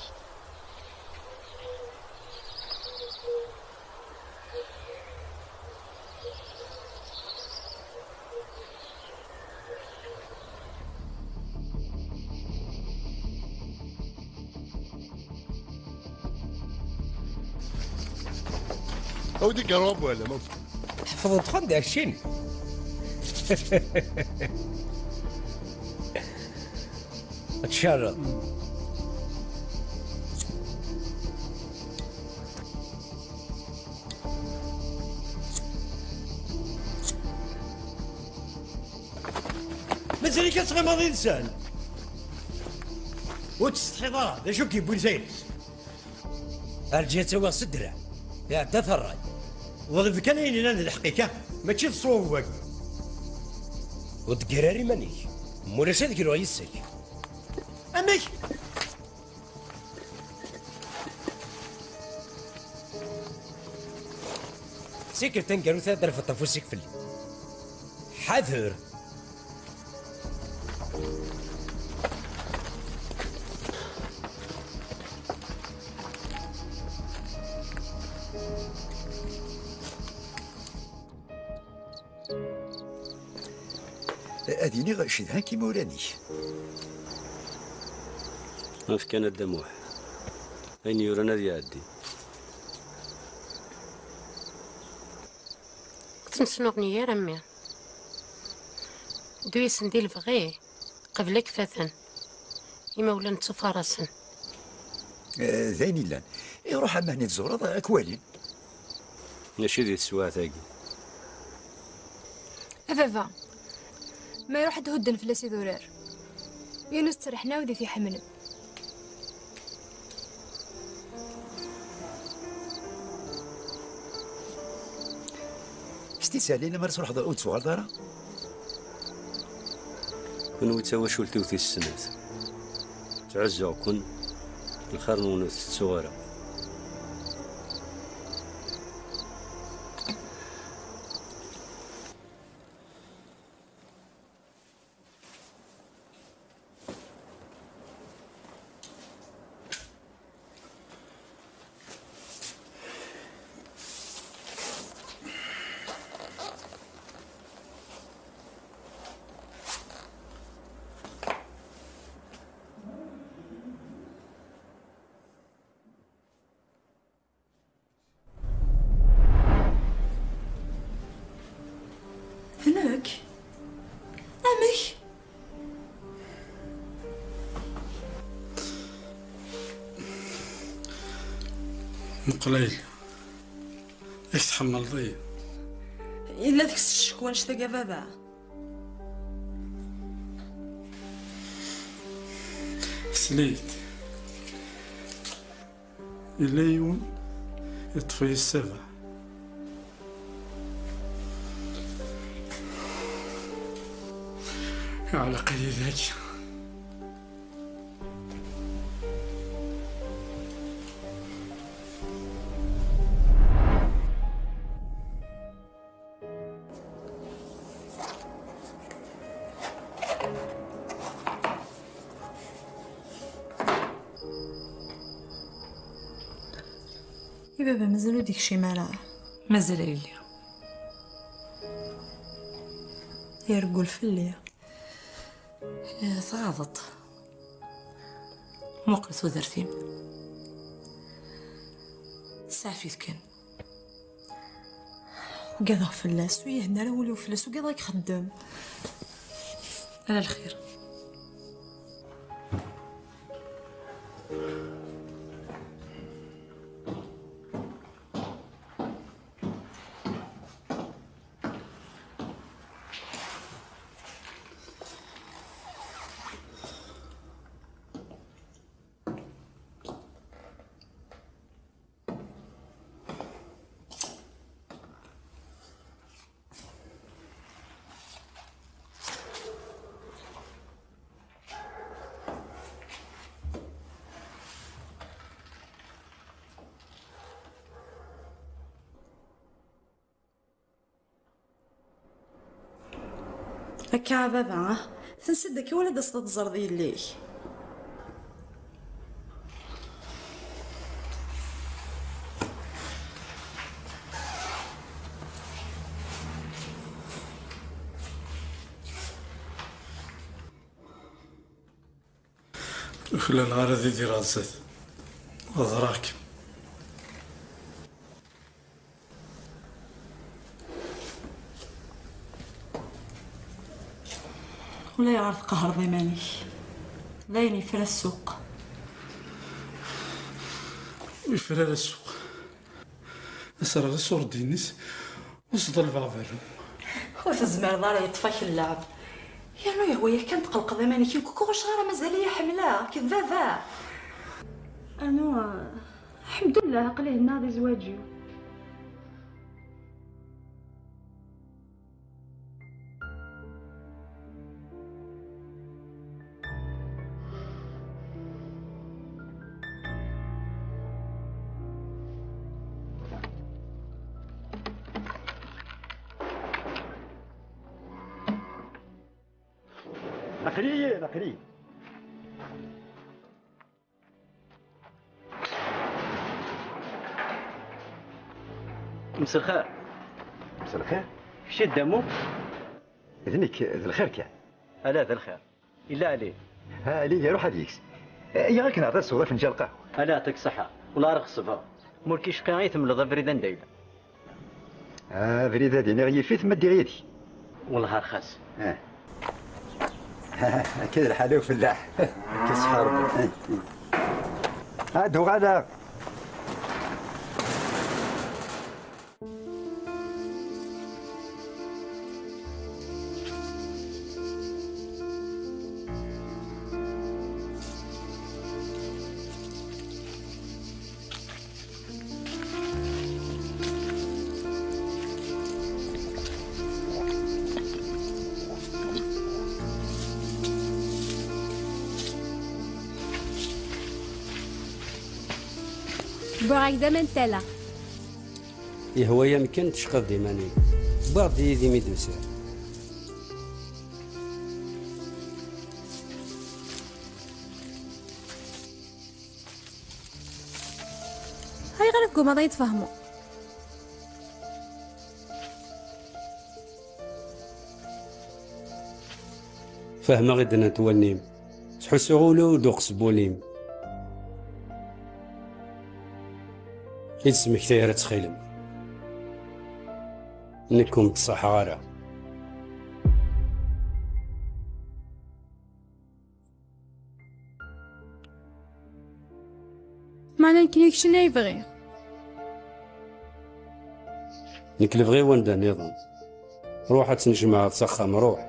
Awi-d agaṛṛu a bu Ɛlam, awi-d. Tḥeffḍeḍ dexxan d action. Tcerreḍ. Mazal-ik ad tɣimeḍ yid-sen? Ur tsetḥiḍ ara d acu k-yewwin s ayla-s? Ɛelǧiya ad tt-awiɣ s ddreɛ, iɛedda-t ṛṛay. Ḍleb kan ayen yellan d lḥeqq-ik, ah, mačči d ṣṣwab wagi. Ur d-ggar ara iman-ik, mulac ad gluɣ yis-k. Amek? Tikkelt taneggarut ad d-refḍeḍ afus-ik fell-i. Ḥader! Ad iniɣ cedhan-k imawlan-ik. Efk kan a Dda Muḥ. Ayen yuran ad iɛeddi. Ur ten-snuɣni ara, mmi. Ddu-yasen di lebɣi, qbel ad k-faten. Imawlan ttufaṛasen. Eh, d ayen illan. Iruḥ, ama akken i tẓureḍ, ad k-walin. Mačči di teswiɛt-agi. A baba, ma iruḥ ad d-hudden fell-as idurar. Yiwen ur tettriḥen ara wid i t-iḥemmlen. S tisalin, lemmer truḥeḍ ur d-tuɣaleḍ ara? Kenwi d tawacult-iw tis snat. Ttɛuzzuɣ-ken, lxir-nwen ur t-tettuɣ ara. D nekk? Amek? Meqlayel, ak tḥemmleḍ-iyi? Yella deg-s ccek wanect-agi a baba? Slit. Yella yiwen yeṭṭef-iyi ssabeɛ. Iɛelleq-iyi dagi. I baba mazal ur d-ikcim ara? Mazal a yelli. Yergel fell-i. Eh, tɣaḍeḍ. Muqel tudert-im. Saɛef-it kan. Ugadeɣ fell-as, ur yehna ara wul-iw fell-as, ugadeɣ ad ixeddem. Ala lxir. Akka a baba, ah? Tensiḍ-d akka wala ad d-taseḍ ad teẓreḍ yelli-k? Ur klaleɣ ara ad idireɣ zdat. Ɣeḍreɣ-kem. Ulayɣer tqehreḍ iman-ik. D ayen yefra ssuq. Ur yefri ara ssuq. Asreɣ iṣurdiyen-is, ur sḍelbeɣ berru. Ur tezmireḍ ara, yeṭṭef-ak lleɛb. Yernu yehwa-yak kan tqelqeḍ iman-ik, nekk ur ɣucceɣ ara, mazal-iyi ḥemmleɣ-k d baba. Rnu, eh, ḥemdullah, aql-i hennaɣ di zzwaǧ-iw. Aql-iyi, aql-iyi. Mselxir. Mselxir. Kečč i d Damu? D nekk, d lxir kan. Ala, d lxir. Illa Ali. Ha, Ali, iruḥ ad yeks. Iɣ akken ad tesweḍ afenǧal qahwa. Ala, yeɛṭik ṣṣeḥḥa. Wala ara ɣ-ṣṣber. Ma ur k-icqi i temleḍ abrid anda yella. Ah, abrid ad iniɣ yif-it ma ddiɣ yid-k. Wellah rxas. Ah. Akka d lḥal i ufellaḥ. Akka ṣṣeḥḥa Rebbi. Ah, ad uɣaleɣ. Wwiɣ-ak-d aman n tala. Yehwa-yam kan tecqiḍ-d iman-im. Wwiɣ-d yid-i mi d-usiɣ. Ayɣer i teggumaḍ ad yi-tfehmeḍ? Fehmeɣ i d-nnant wallen-im. Ttḥussuɣ ula uduqqes n wul-im. I d-smektay ara ttxilem. Nekk ur m-d-ṣaḥeɣ ara. Meɛna nekkni d kečč ay bɣiɣ. Nekk lebɣi-w anda nniḍen. Ruḥ ad tnejmaɛeḍ s axxam, ruḥ.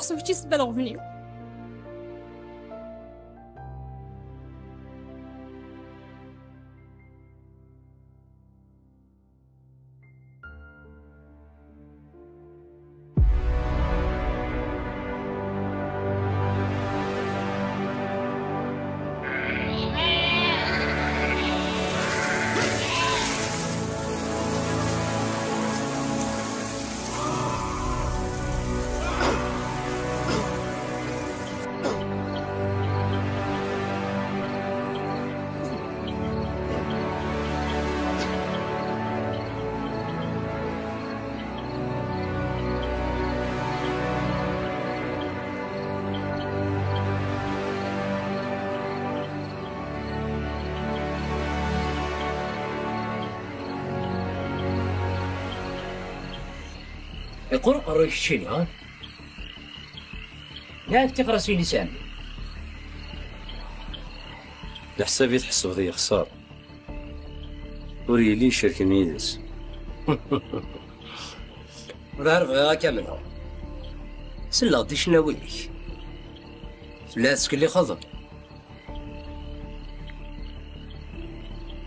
Ḥṣu kečč i ssebba n lɣebn-iw. Iqur uqerruy keččini, ha? Nɛak tiqrasin i Sami. Leḥsab i tḥesbeḍ yexṣer. Ur yelli icerken yid-s. Ur ɛaref bɣiɣ ad k-amneɣ. Selleɣ-d i ccnawi-ik. Tella tettkellixeḍ?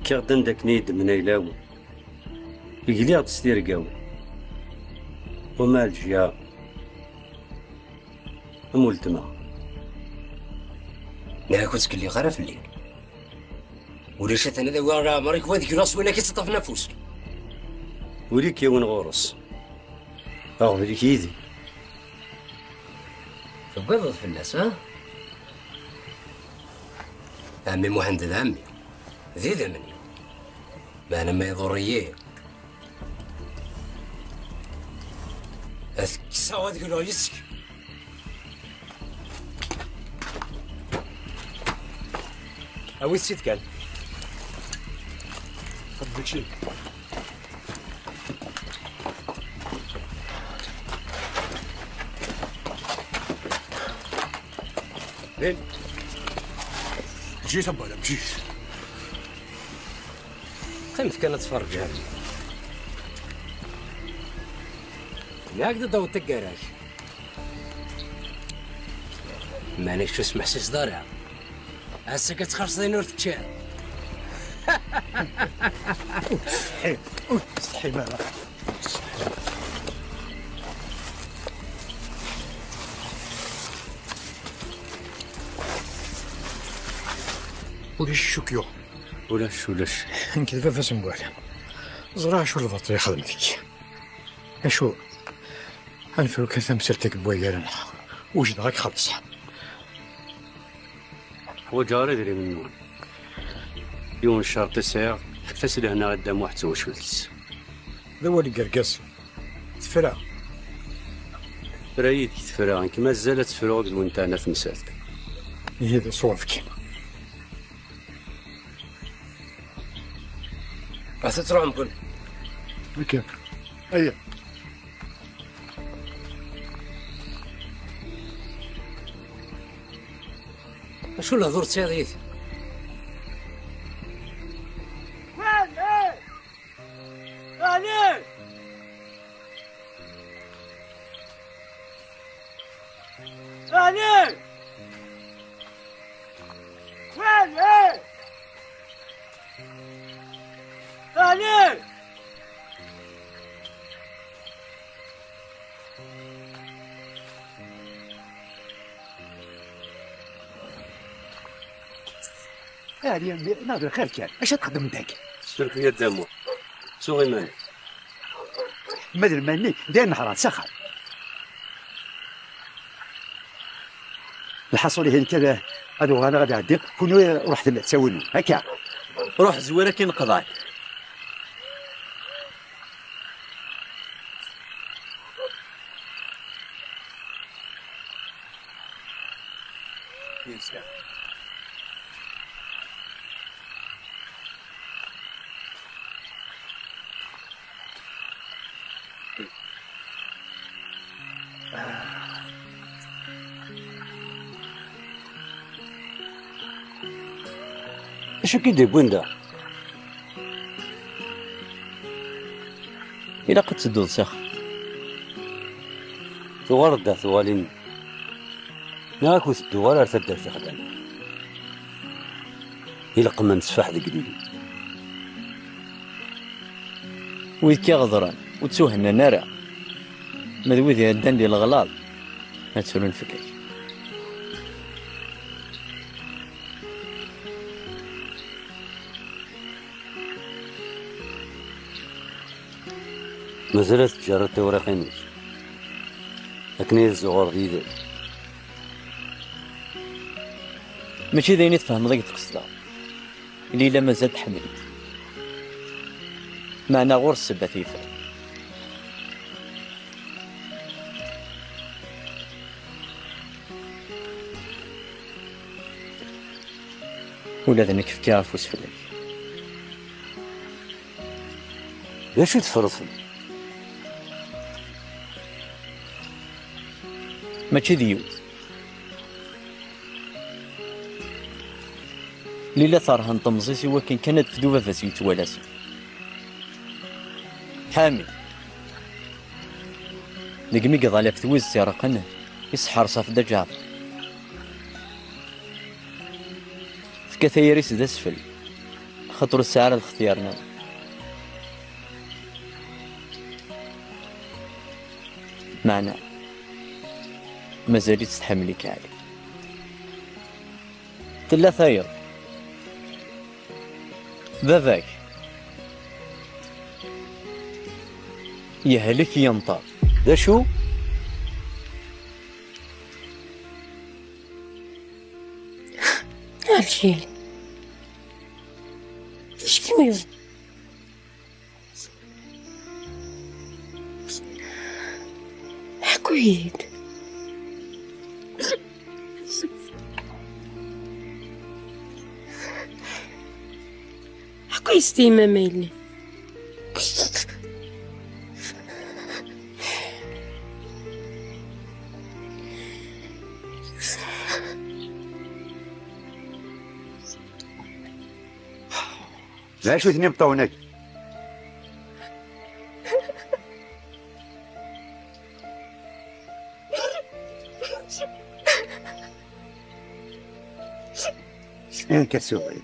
Kkiɣ-d anda akken i yi-d-mnaylawen. Gliɣ-d s tirgawen. Uma lǧiya am weltma. Nniɣ-ak ur ttkellix ara fell-i. Ulac atan ad awiɣ leɛmer-ik, wa ad gneɣ s win akka yettaṭṭafen afus. Ul-ik yiwen ɣur-s. Aɣbel-ik yid-i. Tugadeḍ fell-as, ha? Ɛemmi Muḥend d ɛemmi. D idammen-iw. Meɛna ma iḍurr-iyi, ad k-kkseɣ, ad gneɣ yis-k. Awit-tt-id kan. Xedmet-tt-id. Din. Ǧǧet a bala, ǧǧet. Qqimet kan ad tferǧem. Nniɣ-ak-d ad d-taweḍ taggara-k. Meɛna kečč ur smeḥsiseḍ ara. Ass-agi ad txellṣeḍ ayen ur teččiḍ. Ur tsetḥim, ur tsetḥim ara. Ulac ccuk yuɣ. Ulac, ulac. Nekk d baba-s n Buɛlam. Ẓriɣ acu lbaṭel i xedmeɣ deg-k. Acu? Ad nefru kan tamsalt-agi n waygar-nneɣ. Wejdeɣ ad k-xellṣeɣ. Ḥwaǧeɣ ara idrimen-nwen. Yiwen n ccerṭ i sɛiɣ, fket-as lehna i Dda Muḥ d twacult-is. D awal n yergazen. Tefra. Tefra yid-k tefra, nekk mazal ad tefruɣ akked win teɛna temsalt. Ihi d ṣṣwab kan. Ahat ad truḥem kun. Akka. Aya. Acu lehdur d tiɣit? Ɛli! Ɛli! Ɛli! Ɛli! Ɛli, a mmi, neɣ d lxir kan. Acu ad txeddmem dagi? Ssuref-iyi a Dda Muḥ. Ttuɣ iman-ik. Ma d lmal-nni, d ayen neḥṛan s axxam. Lḥaṣul ihi nekk ad, ad uɣaleɣ ad ɛeddiɣ, kunwi ruḥet ttawin-wen, akka. Ruḥ zwir akin qḍan. Acu k-id-yewwin da? Ilaq ad tedduḍ s axxam. Tuɣaleḍ-d ar tuɣalin-nni. Neɣ ak ur tedduɣ ara ar taddart ixlan. Ileqqem n tteffaḥ deg lili. Wid k-iɣeḍren ur ttuhennan ara. Ma d wid iɛeddan di leɣlaḍ, ad ttrun fell-ak. Mazal ad teǧǧareḍ tiwriqin-ik akken ad tzuɣreḍ yid-i. Mačči d ayen i tfehmeḍ i d-qesdeɣ. Lila mazal tḥemmel-ik. Meɛna ɣur-s ssebba teffer. Ula d nekk fkiɣ afus fell-ak. D acu teffreḍ fell-i? Mačči d yiwet. Lila terhen temẓi-s i wakken kan ad tefdu baba-s yettwalasen. Ḥami, deg mi yeḍal ɣef twizi ireqqen, iseḥres ɣef Dda Ǧaɛfer. Tefka tayri-s d asfel, axaṭer ur tesɛi ara lextyar-nniḍen. Meɛna, mazal-itt tḥemmel-ik ɛli. Tella tayeḍ. Baba-k yehlek yenṭer. D acu? Ɛli. Acu k-yuɣen? Ḥku-yi-d. Ḥku-yi-d s tyemma ma yelli. D acu-ten imeṭṭawen-agi? Amek ad tuɣal?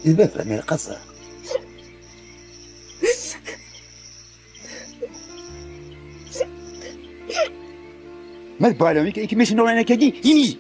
D baba-m ilaq ad ẓreɣ. Ma tebɣa lehwa, i kem-issen uɣlan akkagi, ini-yi.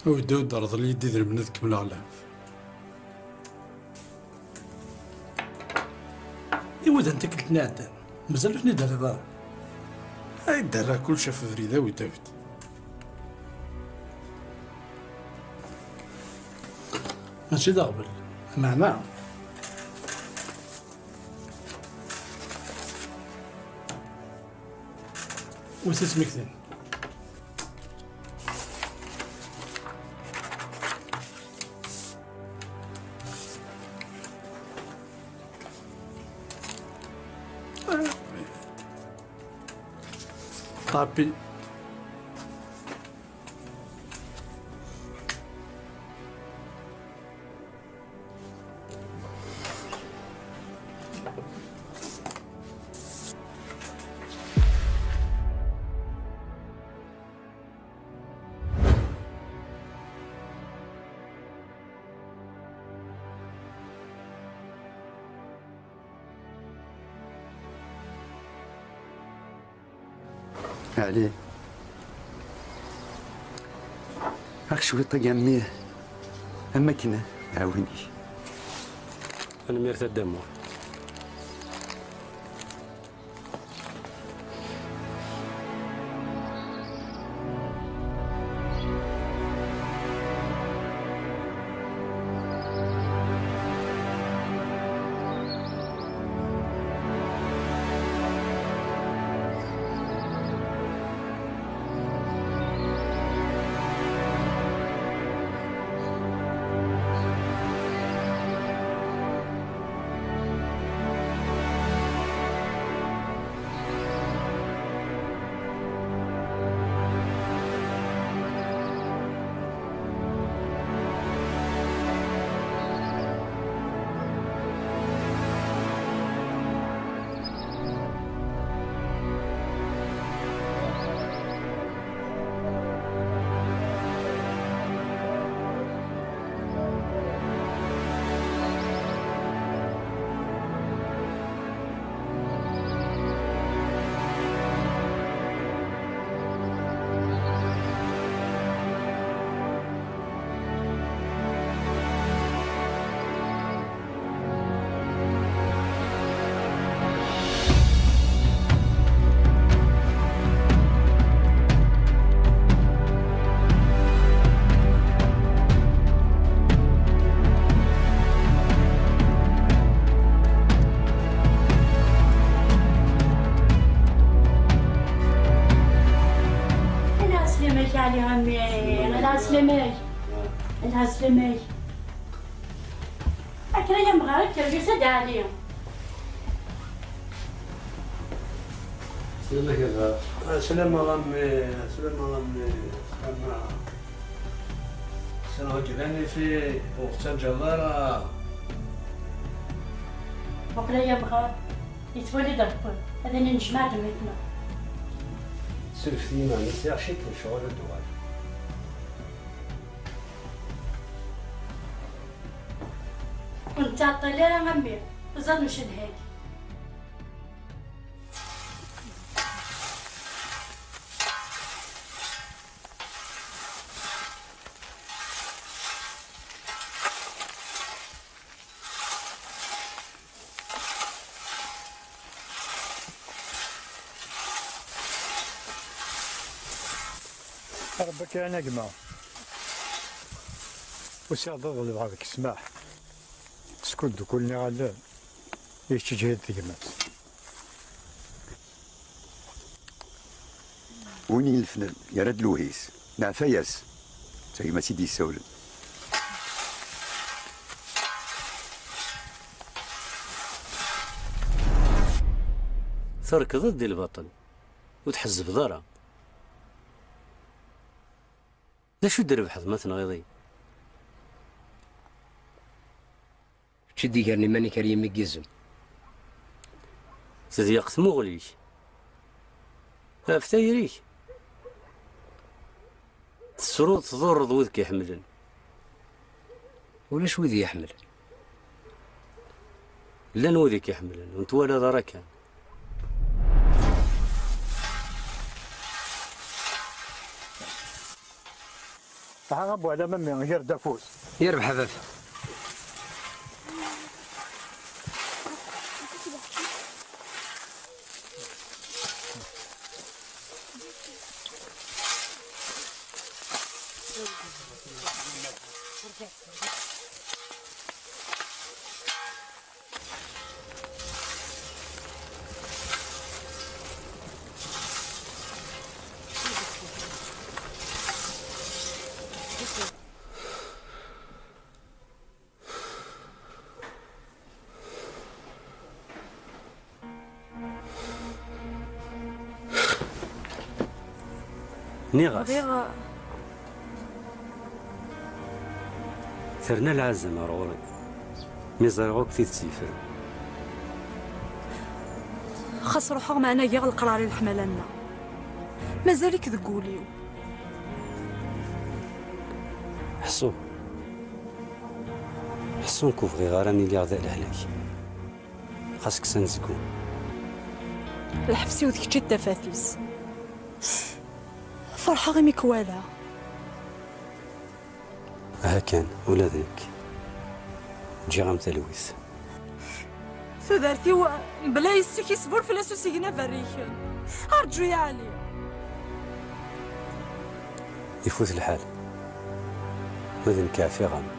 Awi-d, awi-d, rḍel-iyi-d idrimen ad kemmleɣ lɛeb. Iwudan tikkelt-nni iɛeddan, mazal ur ten-id-terriḍ ara? Ay d-rreɣ kullec ɣef ubrid, awi-d, awi-d. Mačči d aɣbel, meɛna. Wi t-ismektin? Tapi. Ɛli, ax cwiṭ a mmi, am akken ɛawin-ik. Tanemmirt a Dda Mur. Ala ɛeslama-k a Ɛli, a mmi, ala ɛeslama-k. Ala ɛeslama-k. Akken ay amɣar, kker, yusa-d Ɛli. Slam-ak a baba. Slam a mmi, slam a mmi, slam a. Slam-ak d anifik, ur ɣ-ttaǧǧaḍ ara. Waqila ay amɣar, yettwali-d Ṛebbi, ad inin nejmaɛ-d mmi-tneɣ. Surfet-iyi, meɛna sɛiɣ ciṭ n ccɣel ad d-uɣaleɣ. Ur nettɛeṭṭil ara a mmi, teẓriḍ ncedha-k. Rebbi kan a gma. Usiɣ-d ad ḍelbeɣ deg ssmaḥ. Skud d-kulni ɣallen. Yeččeǧhid tegmat. Win ilefnen, yerra-d lewhi-s. Neɛfa-yas. D tagmat i d-yessawlen. Trekḍeḍ di lbaṭel. Ur tḥezzbeḍ ara. D acu d-rebḥeḍ ma tenɣiḍ-iyi? Kečč i d-igren iman-ik ar yimi n yizem. Teḍyeq tmuɣli-k. Ɣef tayri-k. Tessruḍ tḍurreḍ wid k-iḥemmlen. Ulac wid i iḥemmlen. Llan wid i k-iḥemmlen, ur twalaḍ ara kan. Aha a Buɛlam, a mmi, ger-d afus. Yerbeḥ a baba. Nniɣ-as. Bɣiɣ. Terna lɛazem ar ɣur-i. Mi ẓriɣ akk tidet yefren. Xas ruḥeɣ, meɛna giɣ leqrar i leḥmala-nneɣ. Mazal-ik deg wul-iw. Ḥṣu. Ḥṣu nekk ur bɣiɣ ara ad iliɣ d lehlak. Xas kkes anezgum. Lḥebs-iw d kečč i d tafat-is. Ferḥeɣ imi k-walaɣ. Aha kan, ula d nekk. Ǧǧiɣ-am talwit. Tudert-iw, mebla yes-k, isbur fell-as usigna berriken. Arǧu ya Ɛli. Ifut lḥal. Ma d nekk ɛfiɣ-am.